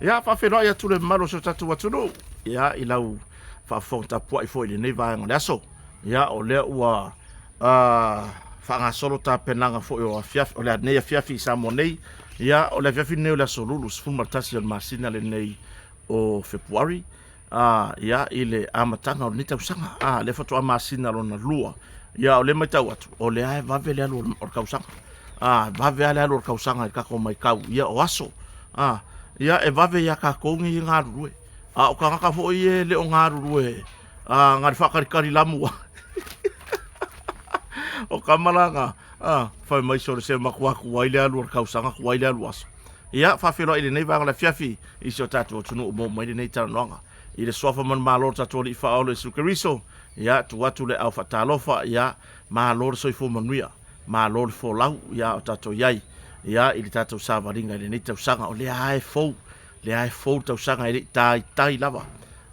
Ia, faafeiloai atu le mamalu o si o tatou atunuu, ia, i lau faafofoga tapuai foi i lenei vaega o le aso. Ia, o lea ua faagasolo tapenaga foi o afiafi, o lenei afiafi i Samoa nei. Ia, o le afiafi lenei o le aso Lulu 11 o le masina lenei o Fepuari, ia, i le amataga o lenei tausaga, lea faatoa masina lona lua. Ia, o lea e matau atu, o lea e vave le alu o le tausaga. Vave lava le alu o le tausaga i le tatou matau, ia, o aso. Ia, e vave ia tatou nei e galulue, a o tagata foi ia e le o galulue, na o le faatalitali lamu lava. O tama la na, fai mai, sole se matua tuai le alu o le tausaga, tuai le alu o aso. Ia, faafeiloai i lenei vaega o le afiafi i si o tatou atunuu ua maua mai lenei talanoaga. I le suafa manumalo o le tatou Alii Faaola Iesu Keriso, ia, tuu atu le au faatalofa, ia, malo le soifua manuia, malo le folau, ia, o tatou i ai, ia, i le tatou savaliga i lenei tausaga, o lea lava e fou, lea lava e fou le tausaga e le i taitai lava.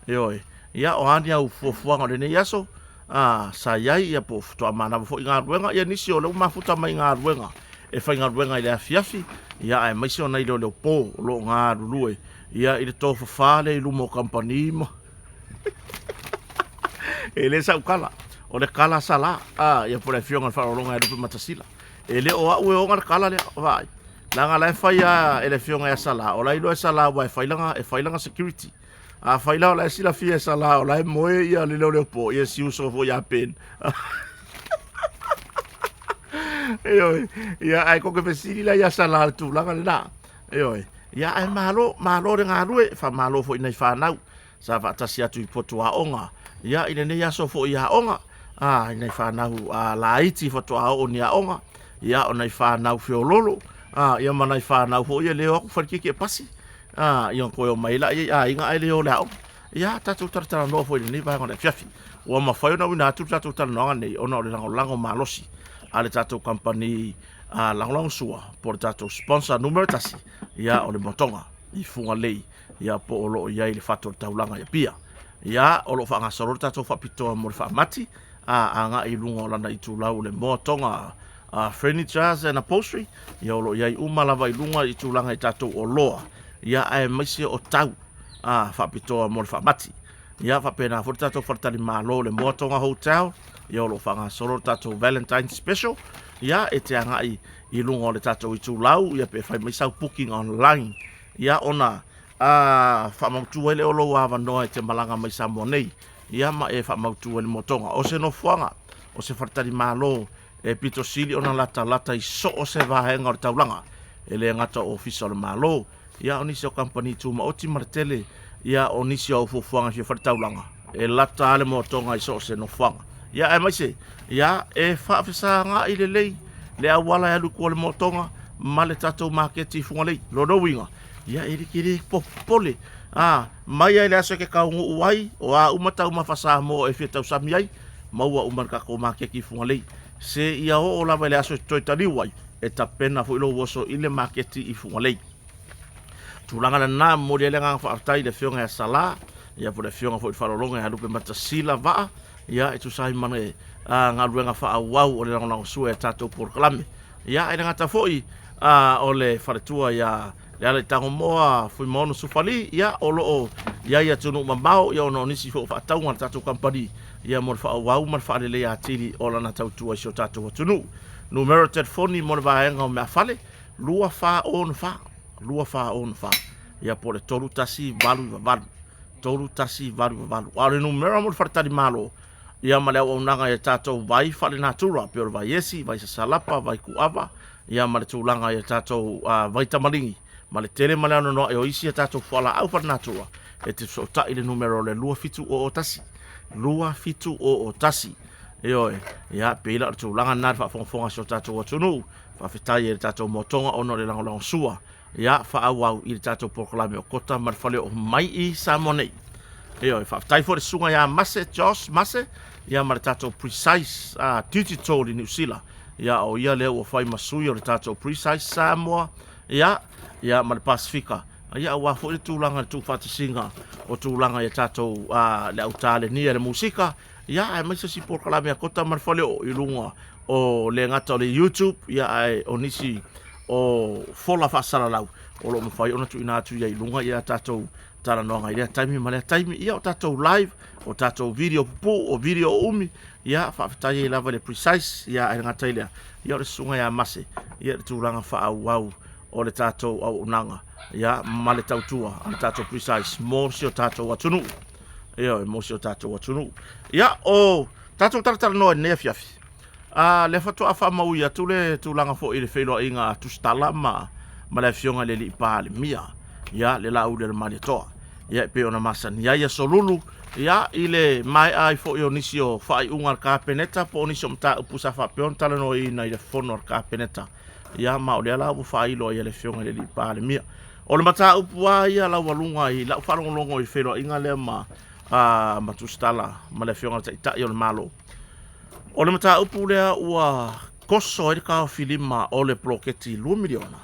Ioe. Ia, o a ni au fuafuaga o lenei aso, sa i ai, ia, po o faatoa manava foi i galuega, ia nisi o lea ua mafuta mai i galuega e faigaluega i le afiafi, ia, aemaise o nai leoleopo o lo o galulue, ia, i le tofafa lea i luma o kamupani ma e le sau tala, o le tala sa la, ia, po o le afioga i le faaaloaloga ia Lupe Matasila. E le o au e ona le tala lea, vaai. Leaga la e fai lava e le afioga ia Sala, o la e iloa e Sala aua e fai lana security. Afai la o la e silafia e Sala o la e moe ia le leoleopo, ia si uso foi ia Ben. Ioe, ia ae koke fesili la ia Sala le tulaga lena. Ioe, ia ae malo, malo le galue, faamalo foi i nai fanau sa faatasi atu i potu aoga, ia i lenei aso foi i aoga, i nai fanau laiti faatoa oo ni aoga, ia o nai fanau feololo, ia ma nai fanau foi ia le o atu fai le tietie pasi, ia ona toe omai lea i aiga ae le o i le aoga. Ia tatou talatalanoa foi i lenei vaega o le afiafi. Ua mafai ona auina atu le tatou talanoaga nei ona o le lagolago malosi a le tatou kamupani lagolagosua po o le tatou sponsor numera tasi, ia o le Motoga i Fugalei, ia po o lo o i ai le fatu o le taulaga i Apia. Ia o lo o faagasolo le tatou faapitoa mo le faamati agai i luga o lana itulau o le Motoga Furnitures and Upholstery, ia o lo o i ai uma lava i luga i tulaga i tatou oloa, ia aemaise o tau faapitoa mo le faamati. Ia faapena foi le tatou faletalimalo le Moatoga Hotel, ia o lo o faagasolo le tatou Valentine Special, ia e te agai i luga o le tatou itulau, ia pe fai mai sau booking online, ia ona faamautu ai lea o lou avanoa e te malaga mai Samoa nei, ia ma e faamautu ai le Moatoga. O se nofoaga, o se faletalimalo e pito sili ona latalata i so o se vaega o le taulaga, e le gata o Ofisa o le Malo, ia o nisi o kamupani tumaoti ma le tele ia o nisi o au fuafuaga e fia fai le taulaga, e lata lava le Moatoga i so o se nofoaga. Ia aemaise, ia e faafesagai lelei le auala e alu i tua o le Moatoga ma le tatou maketi i Fugalei. Lona uiga, ia e te le popole, mai lava i le aso e te taunuu ai, o a uma taumafa Samoa e fia tausami ai, maua uma i le tatou maketi i Fugalei. Seia oo lava i le aso e toe taliu ai, e tapena foi lou oso i le maketi i Fugalei. Tulaga lena, momoli ai le agaga faafetai i le afioga ia Sala, ia po o le afioga foi i le faaaloaloga ia Lupematasila Vaa, ia e tusa ai ma le galuega faaauau o le lagolagosua i a tatou polokalame. Ia, ae le gata foi o le faletua ia Lealaitagomoa Fuimaono Sufali, ia o lo o i ai i atunuu mamao, ia ona o nisi foi o faatauga a le tatou kamupani, ia mo le faaauau ma le faaleleia atili o lana tautua i si o tatou atunuu. Numera telefoni mo le vaega o meafale, 2464 2464, ia po o le 3188 3188. A o le numera mo le faletalimalo, ia ma le auaunaga i a tatou vai faalenatura, pei o le vai esi, vai sasalapa, vai kuava, ia ma le tulaga i a tatou vai tamaligi, ma le tele ma le anoanoai o isi a tatou fualaau faalenatura, e te fesootai i le numera o le 2701 2701. Ioe, ia pei la o le tulaga lena i le faafogafoga a si o tatou atunuu. Faafetai ai i le tatou moatoga ona o le lagolagosua, ia faaauau i le tatou polokalame o Kota ma le Faleoo mai i Samoa nei. Ioe, faafetai foi i le susuga ia Mase, Josh Mase, ia ma le tatou Precise Digital i Niu Sila. Ia o ia lea ua fai ma sui o le tatou Precise Samoa, ia, ia ma le Pasifika. Ia aua foi le tulaga i le tuufaatasiga o tulaga i a tatou le au talenia i le musika, ia aemaise si polokalame a Kota ma le Faleoo i luga o le gata o le YouTube, ia ae o nisi o fola faasalalau o lo o mafai ona tuuina atu ia i luga ia tatou talanoaga i lea taimi ma lea taimi. Ia o tatou live, o tatou video pupuu, o video o umi, ia faafetai ai lava i le Precise, ia ae le gata i lea, ia o le susuga ia Mase, ia le tulaga faaauau o le tatou auaunaga, ia ma le tautua a le tatou Precise mo si o tatou atunuu. Ioe, mo si o tatou atunuu. Ia, o tatou talatalanoa i lenei afiafi, a lea faatoa faamaui atu le tulaga foi i le feiloaiga a Tusitala ma, ma le afioga i le alii Palemia, ia, le Laauli a le Malietoa. Ia, e pei ona masani ai aso lulu, ia, i le maea ai foi o nisi o faaiuga a le Kapeneta po o nisi o mataupu sa faapea ona talanoaina i le fono a le Kapeneta. Ia, ma o lea la ua faailo ai e le afioga i le alii Palemia. O le mataupu lava ia laualuga i lau faalogologo i le feiloaiga lea ma, a, ma Tusitala ma le afioga i le Taitai o le Malo. O le mataupu lea ua koso ai le taofilima o le poloketi $2 miliona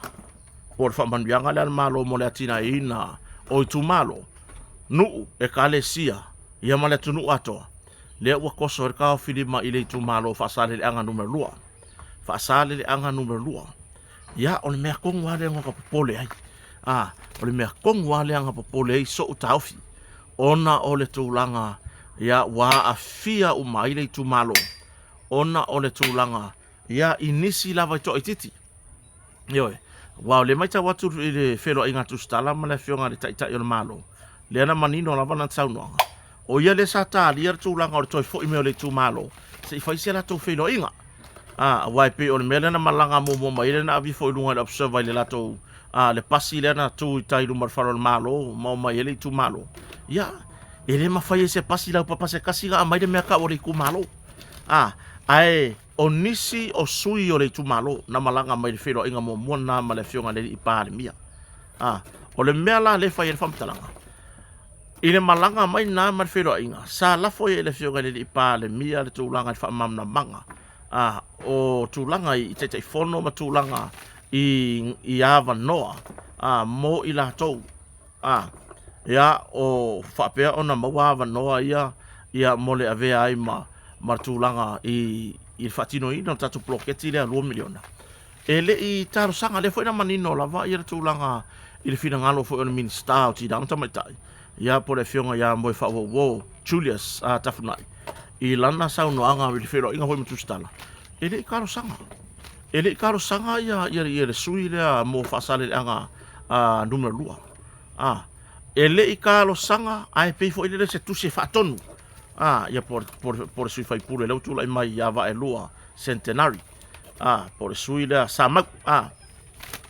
po o le faamanuiaga lea a le Malo mo le atinaeina o itumalo, nuu, ekalesia, ia ma le atunuu atoa, lea ua koso ai le taofilima i le itumalo o Faasaleleaga Nu.2. Faasaleleaga Nu.2. Ia, o le mea tonu lava lea na ta popole ai. A, o le mea tonu lava lea na popole ai so'u taofi, ona o le tulaga ia ua aafia uma ai le itumalo, ona o le tulaga ia i nisi lava i toaitiiti. Ioe, aua o lea e matau atu i le feiloaiga a Tusitala ma le Afioga i le Taitai o le Malo, lea na manino lava lana saunoaga, o ia lea sa talia le tulaga o le toe foi mai o le itumalo se i fai se latou feiloaiga. A, aua e pei o le mea lea na malaga muamua mai ai lea na ave ifo i luga i le Observer i le latou a, le pasi lea na tu i tai i luma o le fale o le Malo ma omai ai le itumalo. Ia, e le mafai e se pasi laupapa se tasi ona aumai le mea tau o le itumalo. A, ae o nisi o sui o le itumalo na malaga mai i le feiloaiga muamua lena ma le Afioga i le Alii Palemia. A, o le mea la lea e fai ai le faamatalaga, i le malaga mai lena ma le feiloaiga, sa lafo ai e le Afioga i le Alii Palemia le tulaga i le faamalamalamaga a, o tulaga i Taitaifono ma tulaga i, i avanoa a, mo i latou a, ia, o faapea ona maua avanoa ia, ia mo le avea ai ma, ma le tulaga i, i le faatinoina o le tatou poloketi lea $2 miliona. E le i talosaga, lea foi na manino lava ia le tulaga i le finagalo foi o le Minisita o Tina ma Tamaitai, ia po o le Afioga ia Moefaauouo Julius Tafunai i lana saunoaga i le feiloaiga foi ma Tusitala, e le i talosaga. E le i talosaga ia, ia, ia le sui lea mo Faasaleleaga numera 2. A, e le i talosaga, ae pei foi lele se tusi e faatonu a, ia po, po, po le sui faipule lea ua tulai mai ia Vaelua Centenary, a, po o le sui lea Samau, a,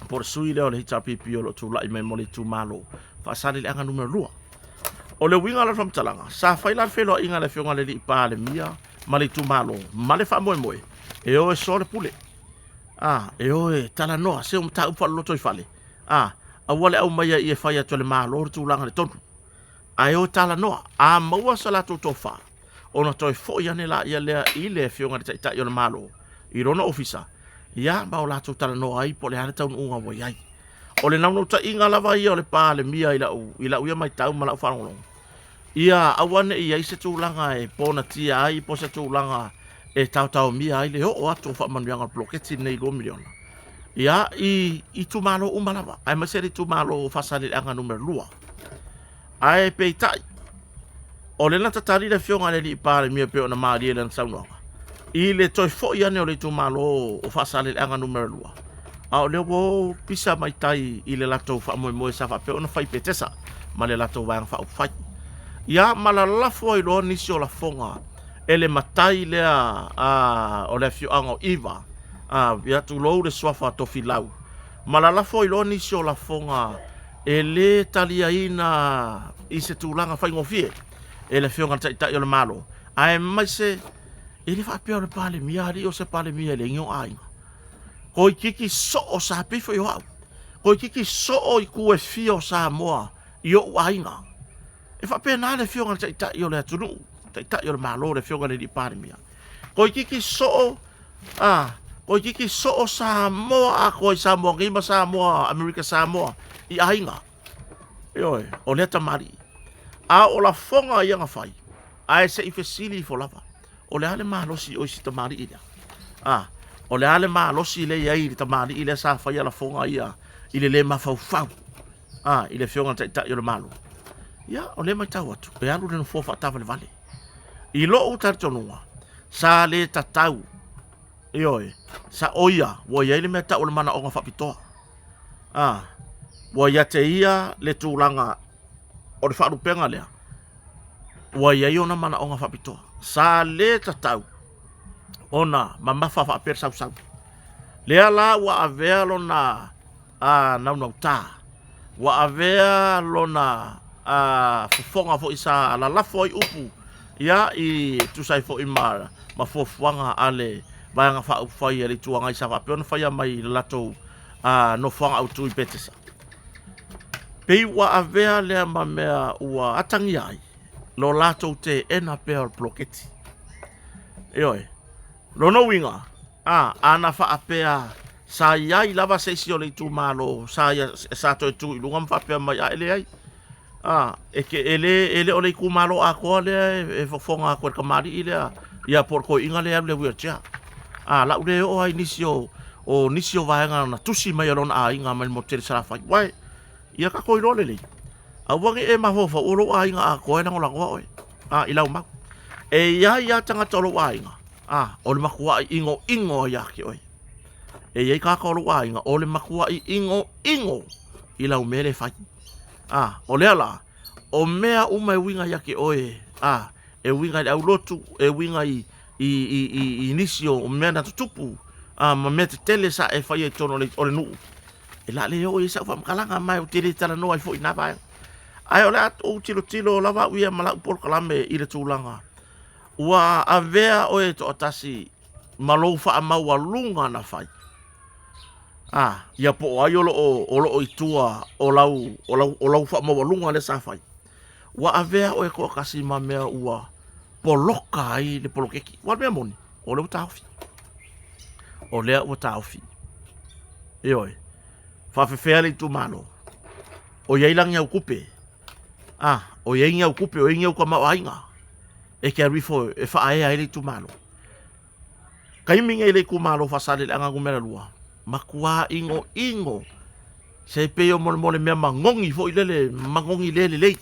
po o le sui lea o le HRPP o lo o tulai mai mo le itumalo Faasaleleaga numera 2. O le uiga o le faamatalaga, sa fai la le feiloaiga a le Afioga i le Alii Palemia ma le itumalo ma le faamoemoe e o e soa le pule, a, e o e talanoa se o mataupu faalolotoifale, a, aua le aumaia ia e fai atu e le Malo le tulaga i le tonu, ae o e talanoa. A maua sa latou tofa, ona toe foi ane laia lea i le Afioga i le Taitai o le Malo i lona ofisa, ia, ma o latou talanoa ai po o le a le taunuuga ua i ai. O le naunautaiga lava ia o le Palemia i lau, i lau ia matau ma lau faalogologo, ia aua ne i i ai se tulaga e ponatia ai po o se tulaga e taotaomia ai le oo atu o faamanuiaga o le poloketi lenei $2 miliona ia i itumalo uma lava, aemaise le itumalo o Faasaleleaga numera 2. Ae peitai, o lea na tatali le afioga i le Alii Palemia pei ona malie i lana saunoaga, i le toe foi ane o le itumalo o Faasaleleaga numera 2, a o lea ua o pisa mai tai i le latou faamoemoe sa faapea ona fai i Petesa ma le latou Vaega Faaupufai. Ia ma lalafo ai loa nisi o lafoga e le matai lea a, o le afioaga o Iva, a, ia tulou le suafa Tofilau, ma lalafo ai loa nisi o lafoga e lē taliaina i se tulaga faigofie e le Afioga i le Taitai o le Malo, aemaise e le faapea o le Palemia alii o se Palemia e leai ni ona aiga. Toeitiiti soo sa pei foi o au. Toeitiiti soo i itu e fia o Samoa i o'u aiga. E faapena le Afioga i le Taitai o le atunuu, Taitai o le Malo, le Afioga i le Alii Palemia. Toeitiiti soo A, toeitiiti soo Samoa atoa i Samoa nei ma Samoa, Amerika Samoa i aiga. Ioe, o lea tamalii. A o lafoga ia na fai, ae se i fesili ifo lava, o le a le malosi o isi tamalii lea? A, O le a le malosi lea e i ai i le tamalii lea sa faia lafoga ia i le le mafaufau a, i le afioga i le Taitai o le Malo? Ia, o lea e matau atu, e alu le nofoa faataavalevale. I lou talitonuga, sa le tatau, ioe, sa o ia, ua i ai le mea tau o le manaoga faapitoa. A, ua ia te ia le tulaga o le faalupega lea, ua i ai ona manaoga faapitoa. Sa le tatau ona mamafa faapea le sausau. Lea la ua avea lona a, naunauta, ua avea lona a, fofoga foi sa lalafo ai upu ia i tusa ai foi ma, ma fuafuaga a le Vaega Faaupufai a le Itu Agai sa faapea ona faia mai i le latou a, nofoaga autu i Petesa. Pei ua avea lea ma mea ua atagia ai lo latou teena pea o le poloketi. Ioe. Lona uiga, a, ana faapea sa i ai lava se isi o le itumalo sa, ia, sa toe tu i luga ma faapea mai, a e leai, a, e, ke, e, le, e le o le itumalo atoa lea e, e fofoga atu e le tamalii lea, ia po o le toeaina lea e alu i le wheelchair. A, lau le oo ai nisi o, o nisi o vaega na tusi mai e lona aiga mai le motu tele Salafai. Uae, ia tatou iloa lelei, aua ne i e mafaufau o lou aiga atoa e lagolagoa oe, a, i lau mau. E i ai lava tagata o lou aiga, a, o le matuai inoino ai ia te oe. E i ai tagata o lou aiga, o le matuai inoino i lau mea lea e fai. A, o lea la, o mea uma e uiga ia te oe, a, e uiga i le aulotu, e uiga i, i, i, i, i nisi o mea na tutupu, a, ma mea tetele sa e faia i totonu o le, o le nuu. E la le oo i ai sau faamatalaga, ma ou te le talanoa ai foi i na vaega. Ae o le a ou tilotilo lava au ia ma lau polokalame i le tulaga ua avea oe toatasi ma lou faamaualuga na fai. A, ia po o ai o lo o, o lo o i tua o lau, o lau, o lau faamaualuga lea sa fai. Ua avea oe toatasi ma mea ua poloka ai le poloketi. Ua mea moni, o lea ua taofi. O lea ua taofi. Ioe, faafefea le itumalo. O i ai la ni au tupe. A, o i ai ni au tupe, o i ai ni au tamaoaiga e te alu ifo e faaea ai le itumalo. Taimi nei i le itumalo o Faasaleleaga Nu.2, matua inoino se pei o molemole mea manogi foi lele, manogi le lelei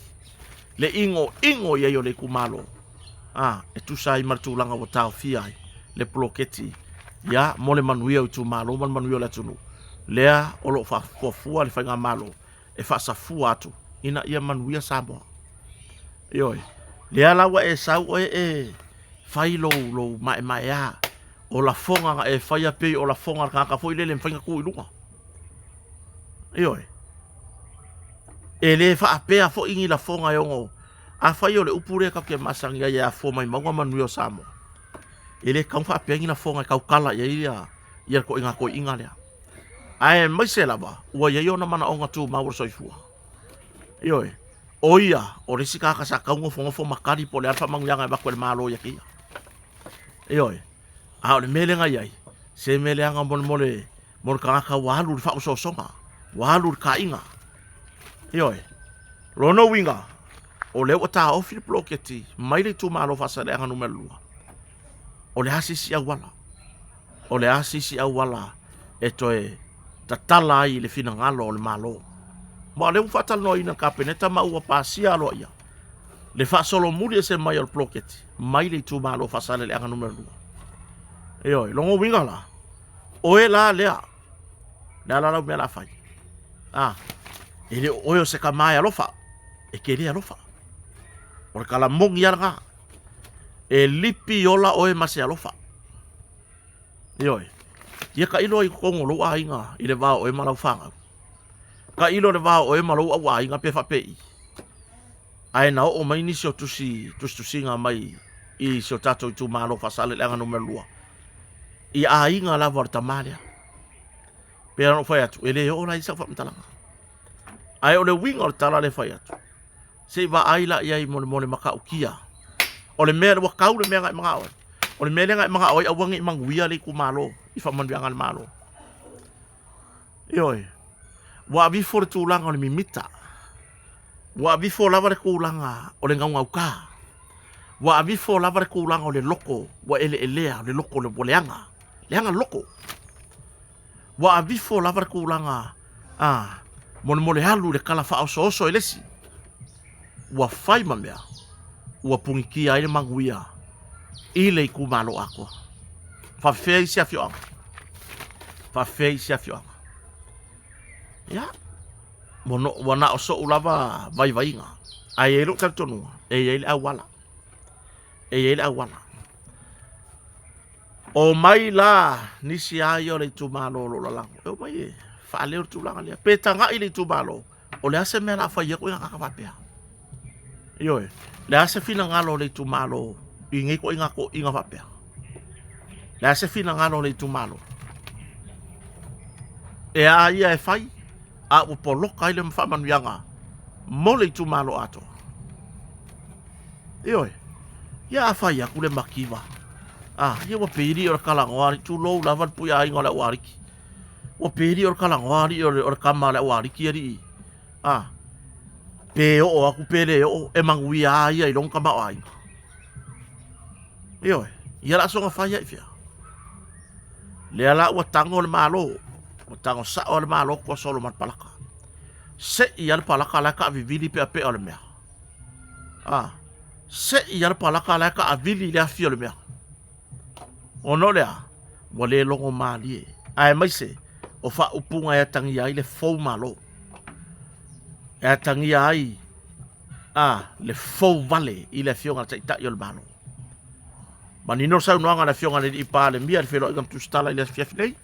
le inoino i ai o le itumalo, a, e tusa ai ma le tulaga ua taofia ai le poloketi ia mo le manuia o itumalo ma le manuia o le atunuu lea o lo o faafuafua le faigamalo e faasafua atu ina ia manuia Samoa. Ioe, lea la ua e sau oe e fai lou, lou maemaea o lafoga na e faia pei o lafoga a le tagata foi lele e mafai ona tu i luga. Ioe, e le faapea foi ni lafoga e ono, afai o le upu lea tatou te masani ai e afua mai mauga manuia o Samoa, e le tatau ona faapea ni lafoga e tautala i ai ia, ia le ituaiga toeaina lea. Aemaise lava ua i ai ona manaoga tumau o le soifua. Ioe, o ia o le isi tagata sa tau nofonofo ma tali po o le a le faamanuiaga e avatu e le Malo ia te ia. Ioe, a o le mea lea na i ai, se mea leaga mo le, mo le, mo le tagata ua alu i le faaosoosoga, ua alu i le taaiga. Ioe, lona uiga, o lea ua taofi le poloketi mai le itumalo Faasaleleaga Nu.2. O le a se isi auala? O le a se isi auala e toe tatala ai le finagalo o le Malo? Ma o lea ua faatalanoaina le Kapeneta ma ua pasia aloaia le faasolomuli ese mai o le poloketi mai le itumalo o Faasaleleaga Nu.2. Ioe, lona uiga la, oe la lea, le a la lau mea la fai? A, e le o oe o se tama e alofa, e te le alofa. O le tala moni lava lena. E lipi ola oe ma se alofa. Ioe. Ia tailo ai i totonu o lou aiga i le va o oe ma lau fanau. Tailo i le va o oe ma lou au aiga pe faapei. Ae na oo mai nisi o tusi, tusitusiga mai i si o tatou itumalo Faasaleleaga Nu.2 i aiga lava o le tama lea. Pei ona ou fai atu, e le oo la i ai sau faamatalaga. Ae o le uiga o le tala lea e fai atu, Se i vaai la i ai molemole matautia. O le mea ua tau le mea na e manao ai. O le mea lea na e manao ai aua ne i manuia le itumalo i faamanuiaga a le Malo. Ioe. Ua avifo le tulaga o le mimita. Ua avifo lava le tulaga o le gaugauta. Ua avifo lava le tulaga o le loko ua eleelea, o le loko ua leaga. Leaga loko. Ua avifo lava le tulaga a molemole alu i le kala faaosooso e le isi. Ua fai ma mea ua punitia ai le manuia i le itumalo atoa. Faafefea isi afioaga? Faafefea isi afioaga? Ia, ua na o so'u lava vaivaiga, ae i ai lou talitonuga, e i ai le auala. E i ai le auala. Omai la nisi a ia o le itumalo o lo o lalago, e omai e faaleo le tulaga lea. Pe tagai le itumalo, o le a se mea o le a fai ai ituaiga tagata faapea? Ioe, le a se finagalo o le itumalo i nei ituaiga toeaiina faapea? Le a se finagalo o le itumalo? E a ia e fai, a ua poloka ai le faamanuiaga mo le itumalo atoa. Ioe, ia a fai atu le mativa, a, ia ua pei o le talanoa alii, tulou lava le puiaiga o le aualiki. Ua pei o le talanoa alii o le tama a le aualiki alii. A, pe oo atu pe le oo, e manuia lava ia i lona tamaoaiga. Ioe, ia la soona fai ai i fea? Lea la ua tago le Malo, ua tago sao le Malo toa solo ma le palaka. Sei lava le palaka la e taavivili peapea o le mea. A, sei lava le palaka la e taavili le afi o le mea. Ona o le a? Ua le logo malie, aemaise o faaupuga e atagia ai le fou malo. E atagia ai a le fou vale i le afioga i le Taitai o le Malo. Manino le saunoaga a le afioga i le Alii Palemia i le feiloaiga ma Tusitala i le afiafi nei,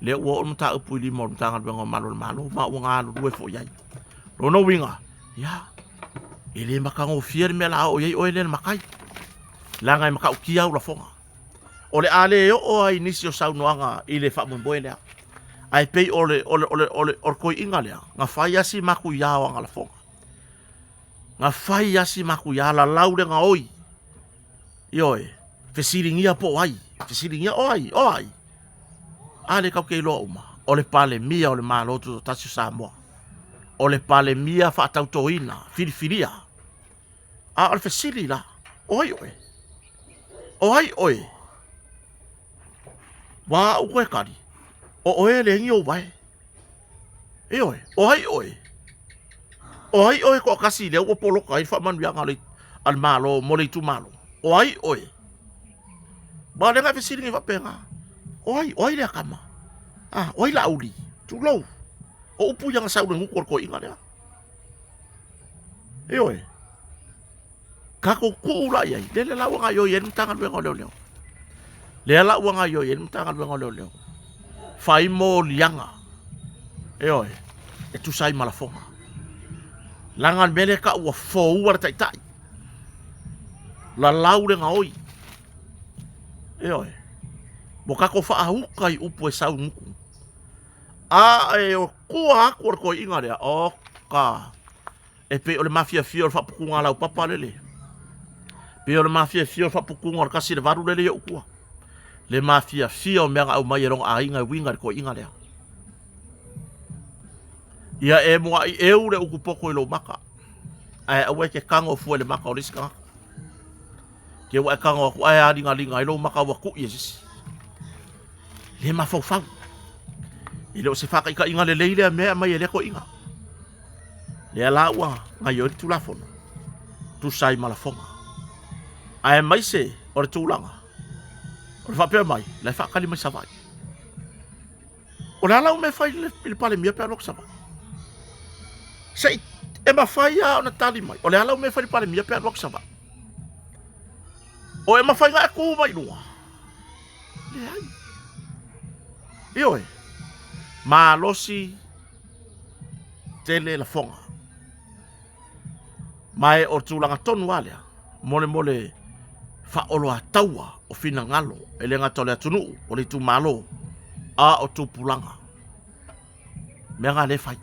lea ua oo le mataupu i lima o le Matagaluega o Malo o le Malo ma ua galulue foi i ai. Lona uiga, ia, e le matagofie le mea o le a oo i ai oe lea le matai, leaga e matautia au lafoga. O le a le oo ai nisi o saunoaga i le faamoemoe lea, ae pei o le, o le, o le, o le, o le toeaina lea, na fai lava si matuia o ana lafoga. Na fai lava si matuia, lalau le gaoi, ioe, fesiligia po o ai, fesiligia o ai, o ai. A lea tatou te iloa uma, o le Palemia o le Malo Tutoatasi o Samoa. O le Palemia faatautoina, filifilia. A o le fesili la, o ai oe? O ai oe? Ua au koe tali, o oe e leai ni ou vae. Ioe, o ai oe? O ai oe toatasi lea ua poloka ai le faamanuiaga a le Malo mo le itumalo? O ai oe? Aua o lea na e fesili nei faapena. O ai, o ai lea tama? Ah, o ai Laauli? Tulou. O upu ia na sau i le gutu o le toeaina lea. Ioe. Tatou tuu la i ai, lele la ua gaoioi ai le Matagaluega o Leoleo. Lea la ua gaoioi ai le Matagaluega o Leoleo. Fai moliaga, ioe, e tusa ai ma lafoga. Leaga le mea lea e tau ua foua le taitai. Lalau le gaoi. Ioe. Ua tatou faauka i upu e sau i gutu. A e o tua atu o le toeaina lea, oka. E pei o le mafiafia o le faaputuga a laupapa lele. Pei o le mafiafia o le faaputuga o le 1 i le 8 lele i ou tua. Le mafiafia o mea na aumai e lona aiga e uiga i le toeaina lea. Ia e muai eu le utu poto i lou maka, ae aua e te tago fua i le maka o le isi tagata. Te ua e tago atu ae aligaliga ai lou maka ua tui e se isi. Le mafaufau. E le o se faataitaiga lelei lea mea e aumai e lea toeaina. Lea la ua gaoioi le Tulafono, tusa ai ma lafoga. Aemaise o le tulaga o le faapea mai, la e faatali mai Savaii. O le a lau mea e fai i le Palemia pe alu atu Savaii? Se i e mafai lava ona tali mai, o le a lau mea e fai i le Palemia pe alu atu Savaii? O e mafai ona e tu mai luga? Leai. Ioe, malosi tele lafoga. Ma e o le tulaga tonu lava lea, molemole faaoloataua o finagalo, e le gata o le atunuu, o le itumalo, a o tupulaga. Mea na lea e fai.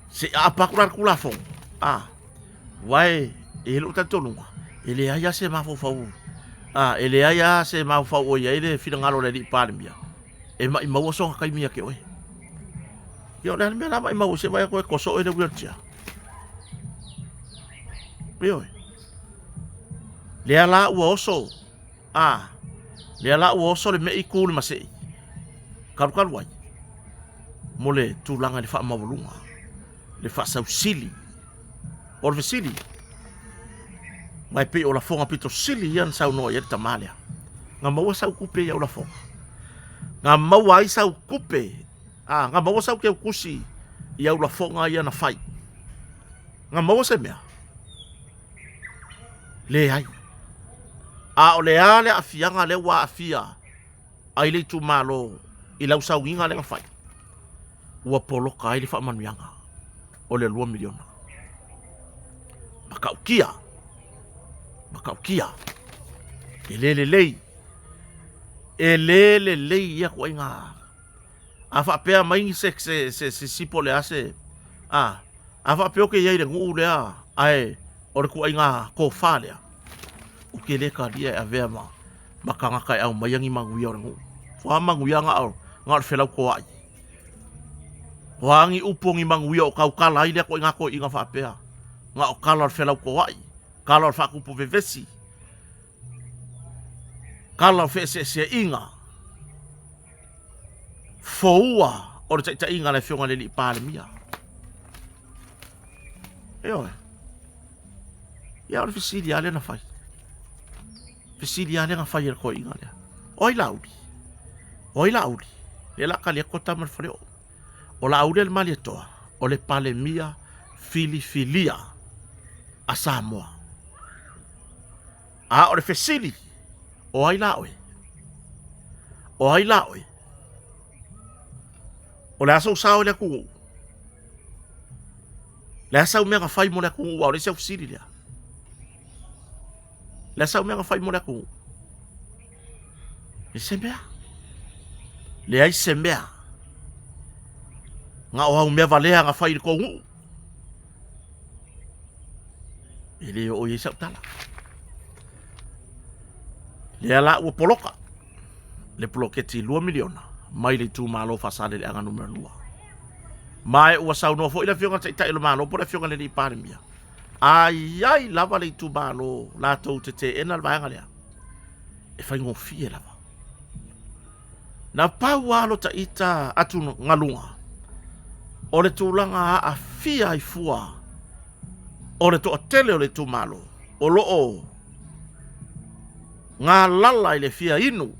Se i aapa atu la le Tulafono, a, aua e i ai lou talitonuga, e leai lava se mafaufau, a, e leai lava se mafaufau o i ai le finagalo o le alii Palemia, e maimau sona taimi ia te oe. Ia o le a le mea la maimau ai se vaai atu e toso oe i le wheelchair. Ioe. Lea la ua oso, a, Lea la ua oso le me'i ku le masei, kalukalu ai, mo le tulaga i le faamaualuga, le faasausili. O le fesili, ma e pei o lafoga pito sili ia na saunoa i ai le tamā lea. Na maua sau tupe i au lafoga? Na maua ai sau tupe? A, na maua sau teutusi i au lafoga ia na fai? Na maua se mea? Leai. A o le a le aafiaga lea ua aafia ai le itumalo i lau sauniga lea na fai? Ua poloka ai le faamanuiaga o le $2 miliona. Matautia, matautia, e le lelei, e le lelei ia ituaiga. A faapea mai ni se, se, se, se sipo le a se, a, a faapea ou te i ai i le nuu lea, ae o le ituaiga tofa lea, ou te le talia e avea ma, ma tagata e aumaia ni manuia o le nuu. O a manuia na o, na o le felautoaʻi. O a ni upu o ni manuia o tautala ai lea ituaiga toeaiina faapea, na o tala o le felautoaʻi, tala o le faatupu vevesi, tala o feeseeseaiga, foua o le taitaiga a le Afioga i le Alii Palemia. Ioe. Ia o le fesili lava lea na fai. Fesili lava lea na fai e le toeaina lea. O ai Laauli? O ai Laauli? Lea la tali atu tama le faleoo. O Laauli a le Malietoa, o le Palemia filifilia a Samoa. A o le fesili, o ai la oe? O ai la oe? O le a sou sao i le atunuu? Le a sau mea na fai mo le atunuu, a o le isi au fesili lea. Le a sau mea na fai mo le atunuu? E se mea. Leai se mea. Na o au mea valea na fai i le tou nuu. E le oo i ai sau tala. Lea la ua poloka le poloketi 2 miliona mai le itumalo Faasaleleaga numera 2. Ma e ua saunoa foi le Afioga i le Taitai o le Malo po o le Afioga i le Alii Palemia, a i ai lava le itumalo latou te teena le vaega lea, e faigofie lava. Na pau lava lo ta ita atugaluga, o le tulaga aafia ai fua o le toatele o le itumalo o lo o galala i le fia inu,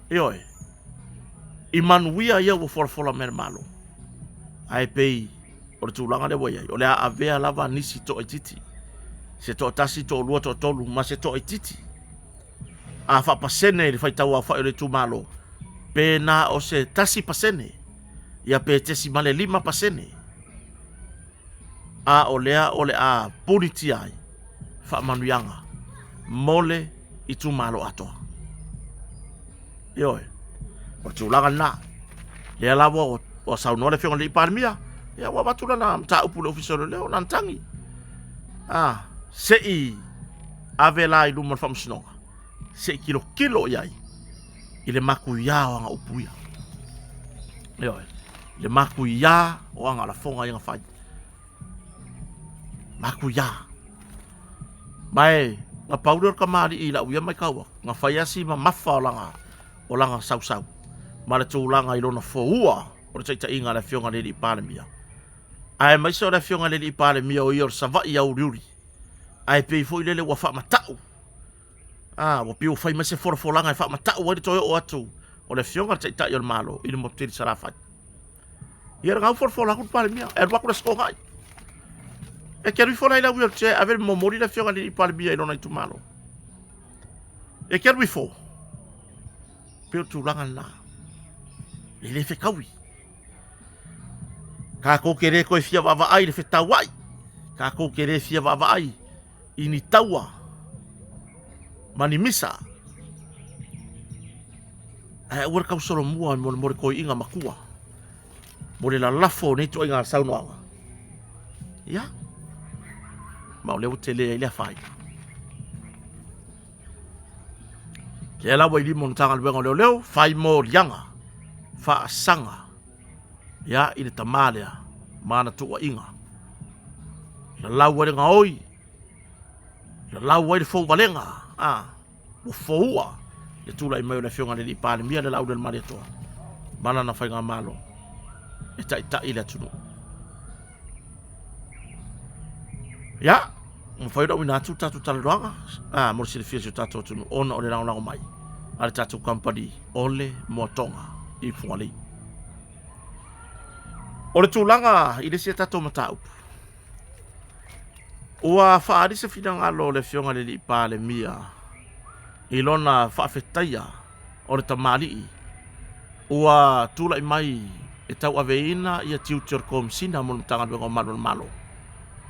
ioe, i manuia ia ua folafola mai e le Malo. Ae pei o le tulaga lea ua i ai, o le a avea lava nisi toaitiiti, se toatasi, toalua, toatolu ma se toaitiiti a faapasene i le faitau aofai o le itumalo, pe na o se 1% ia pe 0.5%, a o lea o le a punitia ai faamanuiaga mo le itumalo atoa. Ioe, o le tulaga lena. Lea la ua, ua saunoa le Afioga i le Alii Palemia, ia ua avatu lana mataupu i le Ofisa o Leoleo, lana tagi. Ah, se i ave la i luma o le Faamasinoga, se i tilotilo i ai i le matuia o ana upu ia. Ioe, le matuia o ana lafoga ia na fai. Matuia. Ma e, na pau lea o le kamali'i i lau ia matau atu, na fai lava si mamafa o lana, o lana sausau, ma le tulaga i lona foua o le taitaiga a le Afioga i le Alii Palemia. Aemaise o le Afioga i le Alii Palemia o ia o le Savaii auliuli, ae pei foi lele ua faamata'u, a, ua pei ua fai mai se folafolaga e faamata'u ai le toe oo atu o le Afioga i le Taitai o le Malo i le motu tele i Salafai. Ia lena ua folafola atu le Palemia, e alu atu le Aso Toonai. E te alu ifo la i lau wheelchair ave le momoli le Afioga i le Palemia i lona itumalo. E te alu ifo. Pei o le tulaga lena. E le fetaui. Tatou te le toe fia vaavaai i le fetauai. Tatou te le fia vaavaai i ni taua ma ni misa. Ae aua le tausolomua mo le, mo le toeaiina matua, mo le lalafo o nei ituaiga saunoaga. Ia, ma o lea ua tele ai le afaina. Lea la ua i lima o le Matagaluega o Leoleo, fai moliaga, faasaga, ia, i le tamā lea ma ana tuuaiga. Lalau ai le gaoi, lalau ai le fouvalega, a. Ua foua le tulai mai o le Afioga i le Alii Palemia le Laaulialemalietoa ma lana faigamalo e taitai le atunuu. Ia, ua mafai ona auina atu le tatou talanoaga a, mo le silafia e si o tatou atunuu ona o le lagolago mai a le tatou kamupani o le Moatoga i Fugalei. O le tulaga i le isi a tatou mataupu, ua faaali se finagalo o le Afioga i le Alii Palemia i lona faafetaia o le tamalii ua tulai mai e tauaveina ia tiute o le Komesina mo le Matagaluega o Malu a le Malo,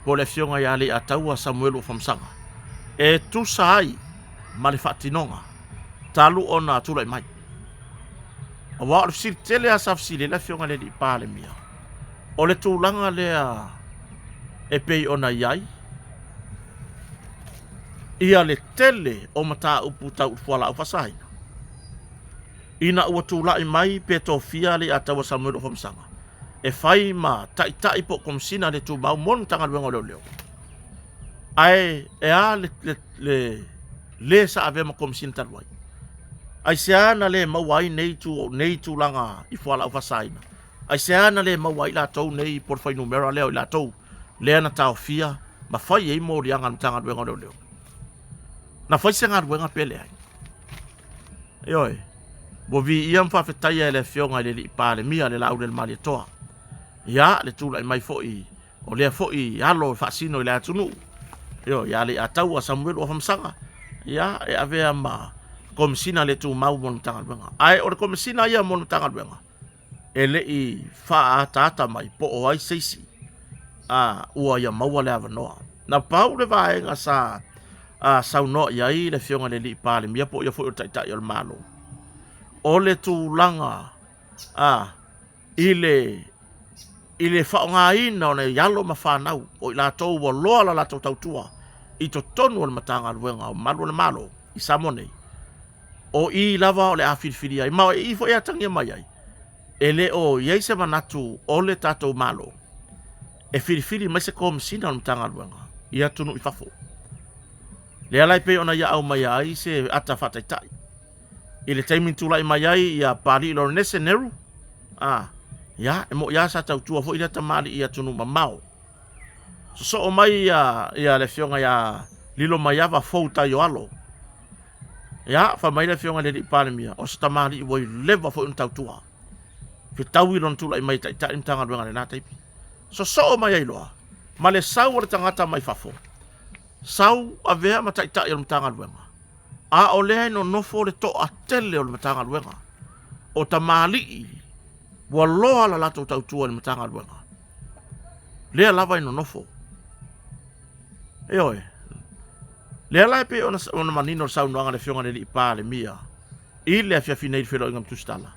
po o le Afioga ia Leiataua Samuelu Afamasaga, e tusa ai ma le faatinoga talu ona tulai mai. Aua o le fesili tele lava sa fesili ai le Afioga i le Alii Palemia, o le tulaga lea e pei ona i ai ia le tele o mataupu tau i fualaau faasaina, ina ua tulai mai pe tofia Leiataua Samuelu Afamasaga e fai ma taitai po o Komesina le Tumau mo le Matagaluega o Leoleo. Ae e a le, le, le, le sa avea ma Komesina talu ai? Aisea na le maua ai nei, tu, nei tulaga i fualaau faasaina? Aisea na le maua ai latou nei po o le fuainumera lea o i latou lea na taofia ma fai ai moliaga a le Matagaluega o Leoleo? Na fai se galuega pe leai? Ioe, ua viia ma faafetaia e le Afioga i le Alii Palemia le Laaulialemalietoa. Ia, le tulai mai foi o lea foi alo e faasino i le atunuu, ioe, ia Leiataua Samuelu Afamasaga, ia, e avea ma Komesina le Tumau mo le Matagaluega. Ae o le Komesina ia mo le Matagaluega, e le i faaataata mai po o ai se isi a ua ia maua le avanoa. Na pau le vaega sa a, saunoa i ai le Afioga i le Alii Palemia po o ia foi o le Taitai o le Malo, o le tulaga a, i le i le faaaogaina o nai alo ma fanau o i latou ua loa la latou tautua i totonu o le Matagaluega o Malu o le Malo i Samoa nei, o i lava o le a filifili ai, ma o i foi e atagia mai ai, e le o i ai se manatu o le tatou Malo e filifili mai se Komesina o le Matagaluega i atunuu i fafo. Lea la e pei ona ia aumaia ai se ata faataitai. I le taimi na tulai mai ai ia Papalii Lorenese Nehru, a, ia, e mo'i lava sa tautua foi lea tamalii i atunuu mamao. Sosoo mai ia, ia le afioga ia Lilomaiava Fou Taioalo. Ia, fai mai le afioga i le Alii Palemia, o se tamalii ua leva foi ona tautua. Fetaui lona tulai mai e taitai le Matagaluega i lena taimi. Sosoo mai ai loa ma le sau o le tagata mai fafo, sau avea ma taitai o le Matagaluega, a o lea e nonofo le toatele o le Matagaluega, o tamalii ua loa la latou tautua i le Matagaluega, lea lava e nonofo. Ioe. Lea la e pei ona, ona manino le saunoaga a le Afioga i le Alii Palemia i le afiafi nei i le feiloaiga ma Tusitala,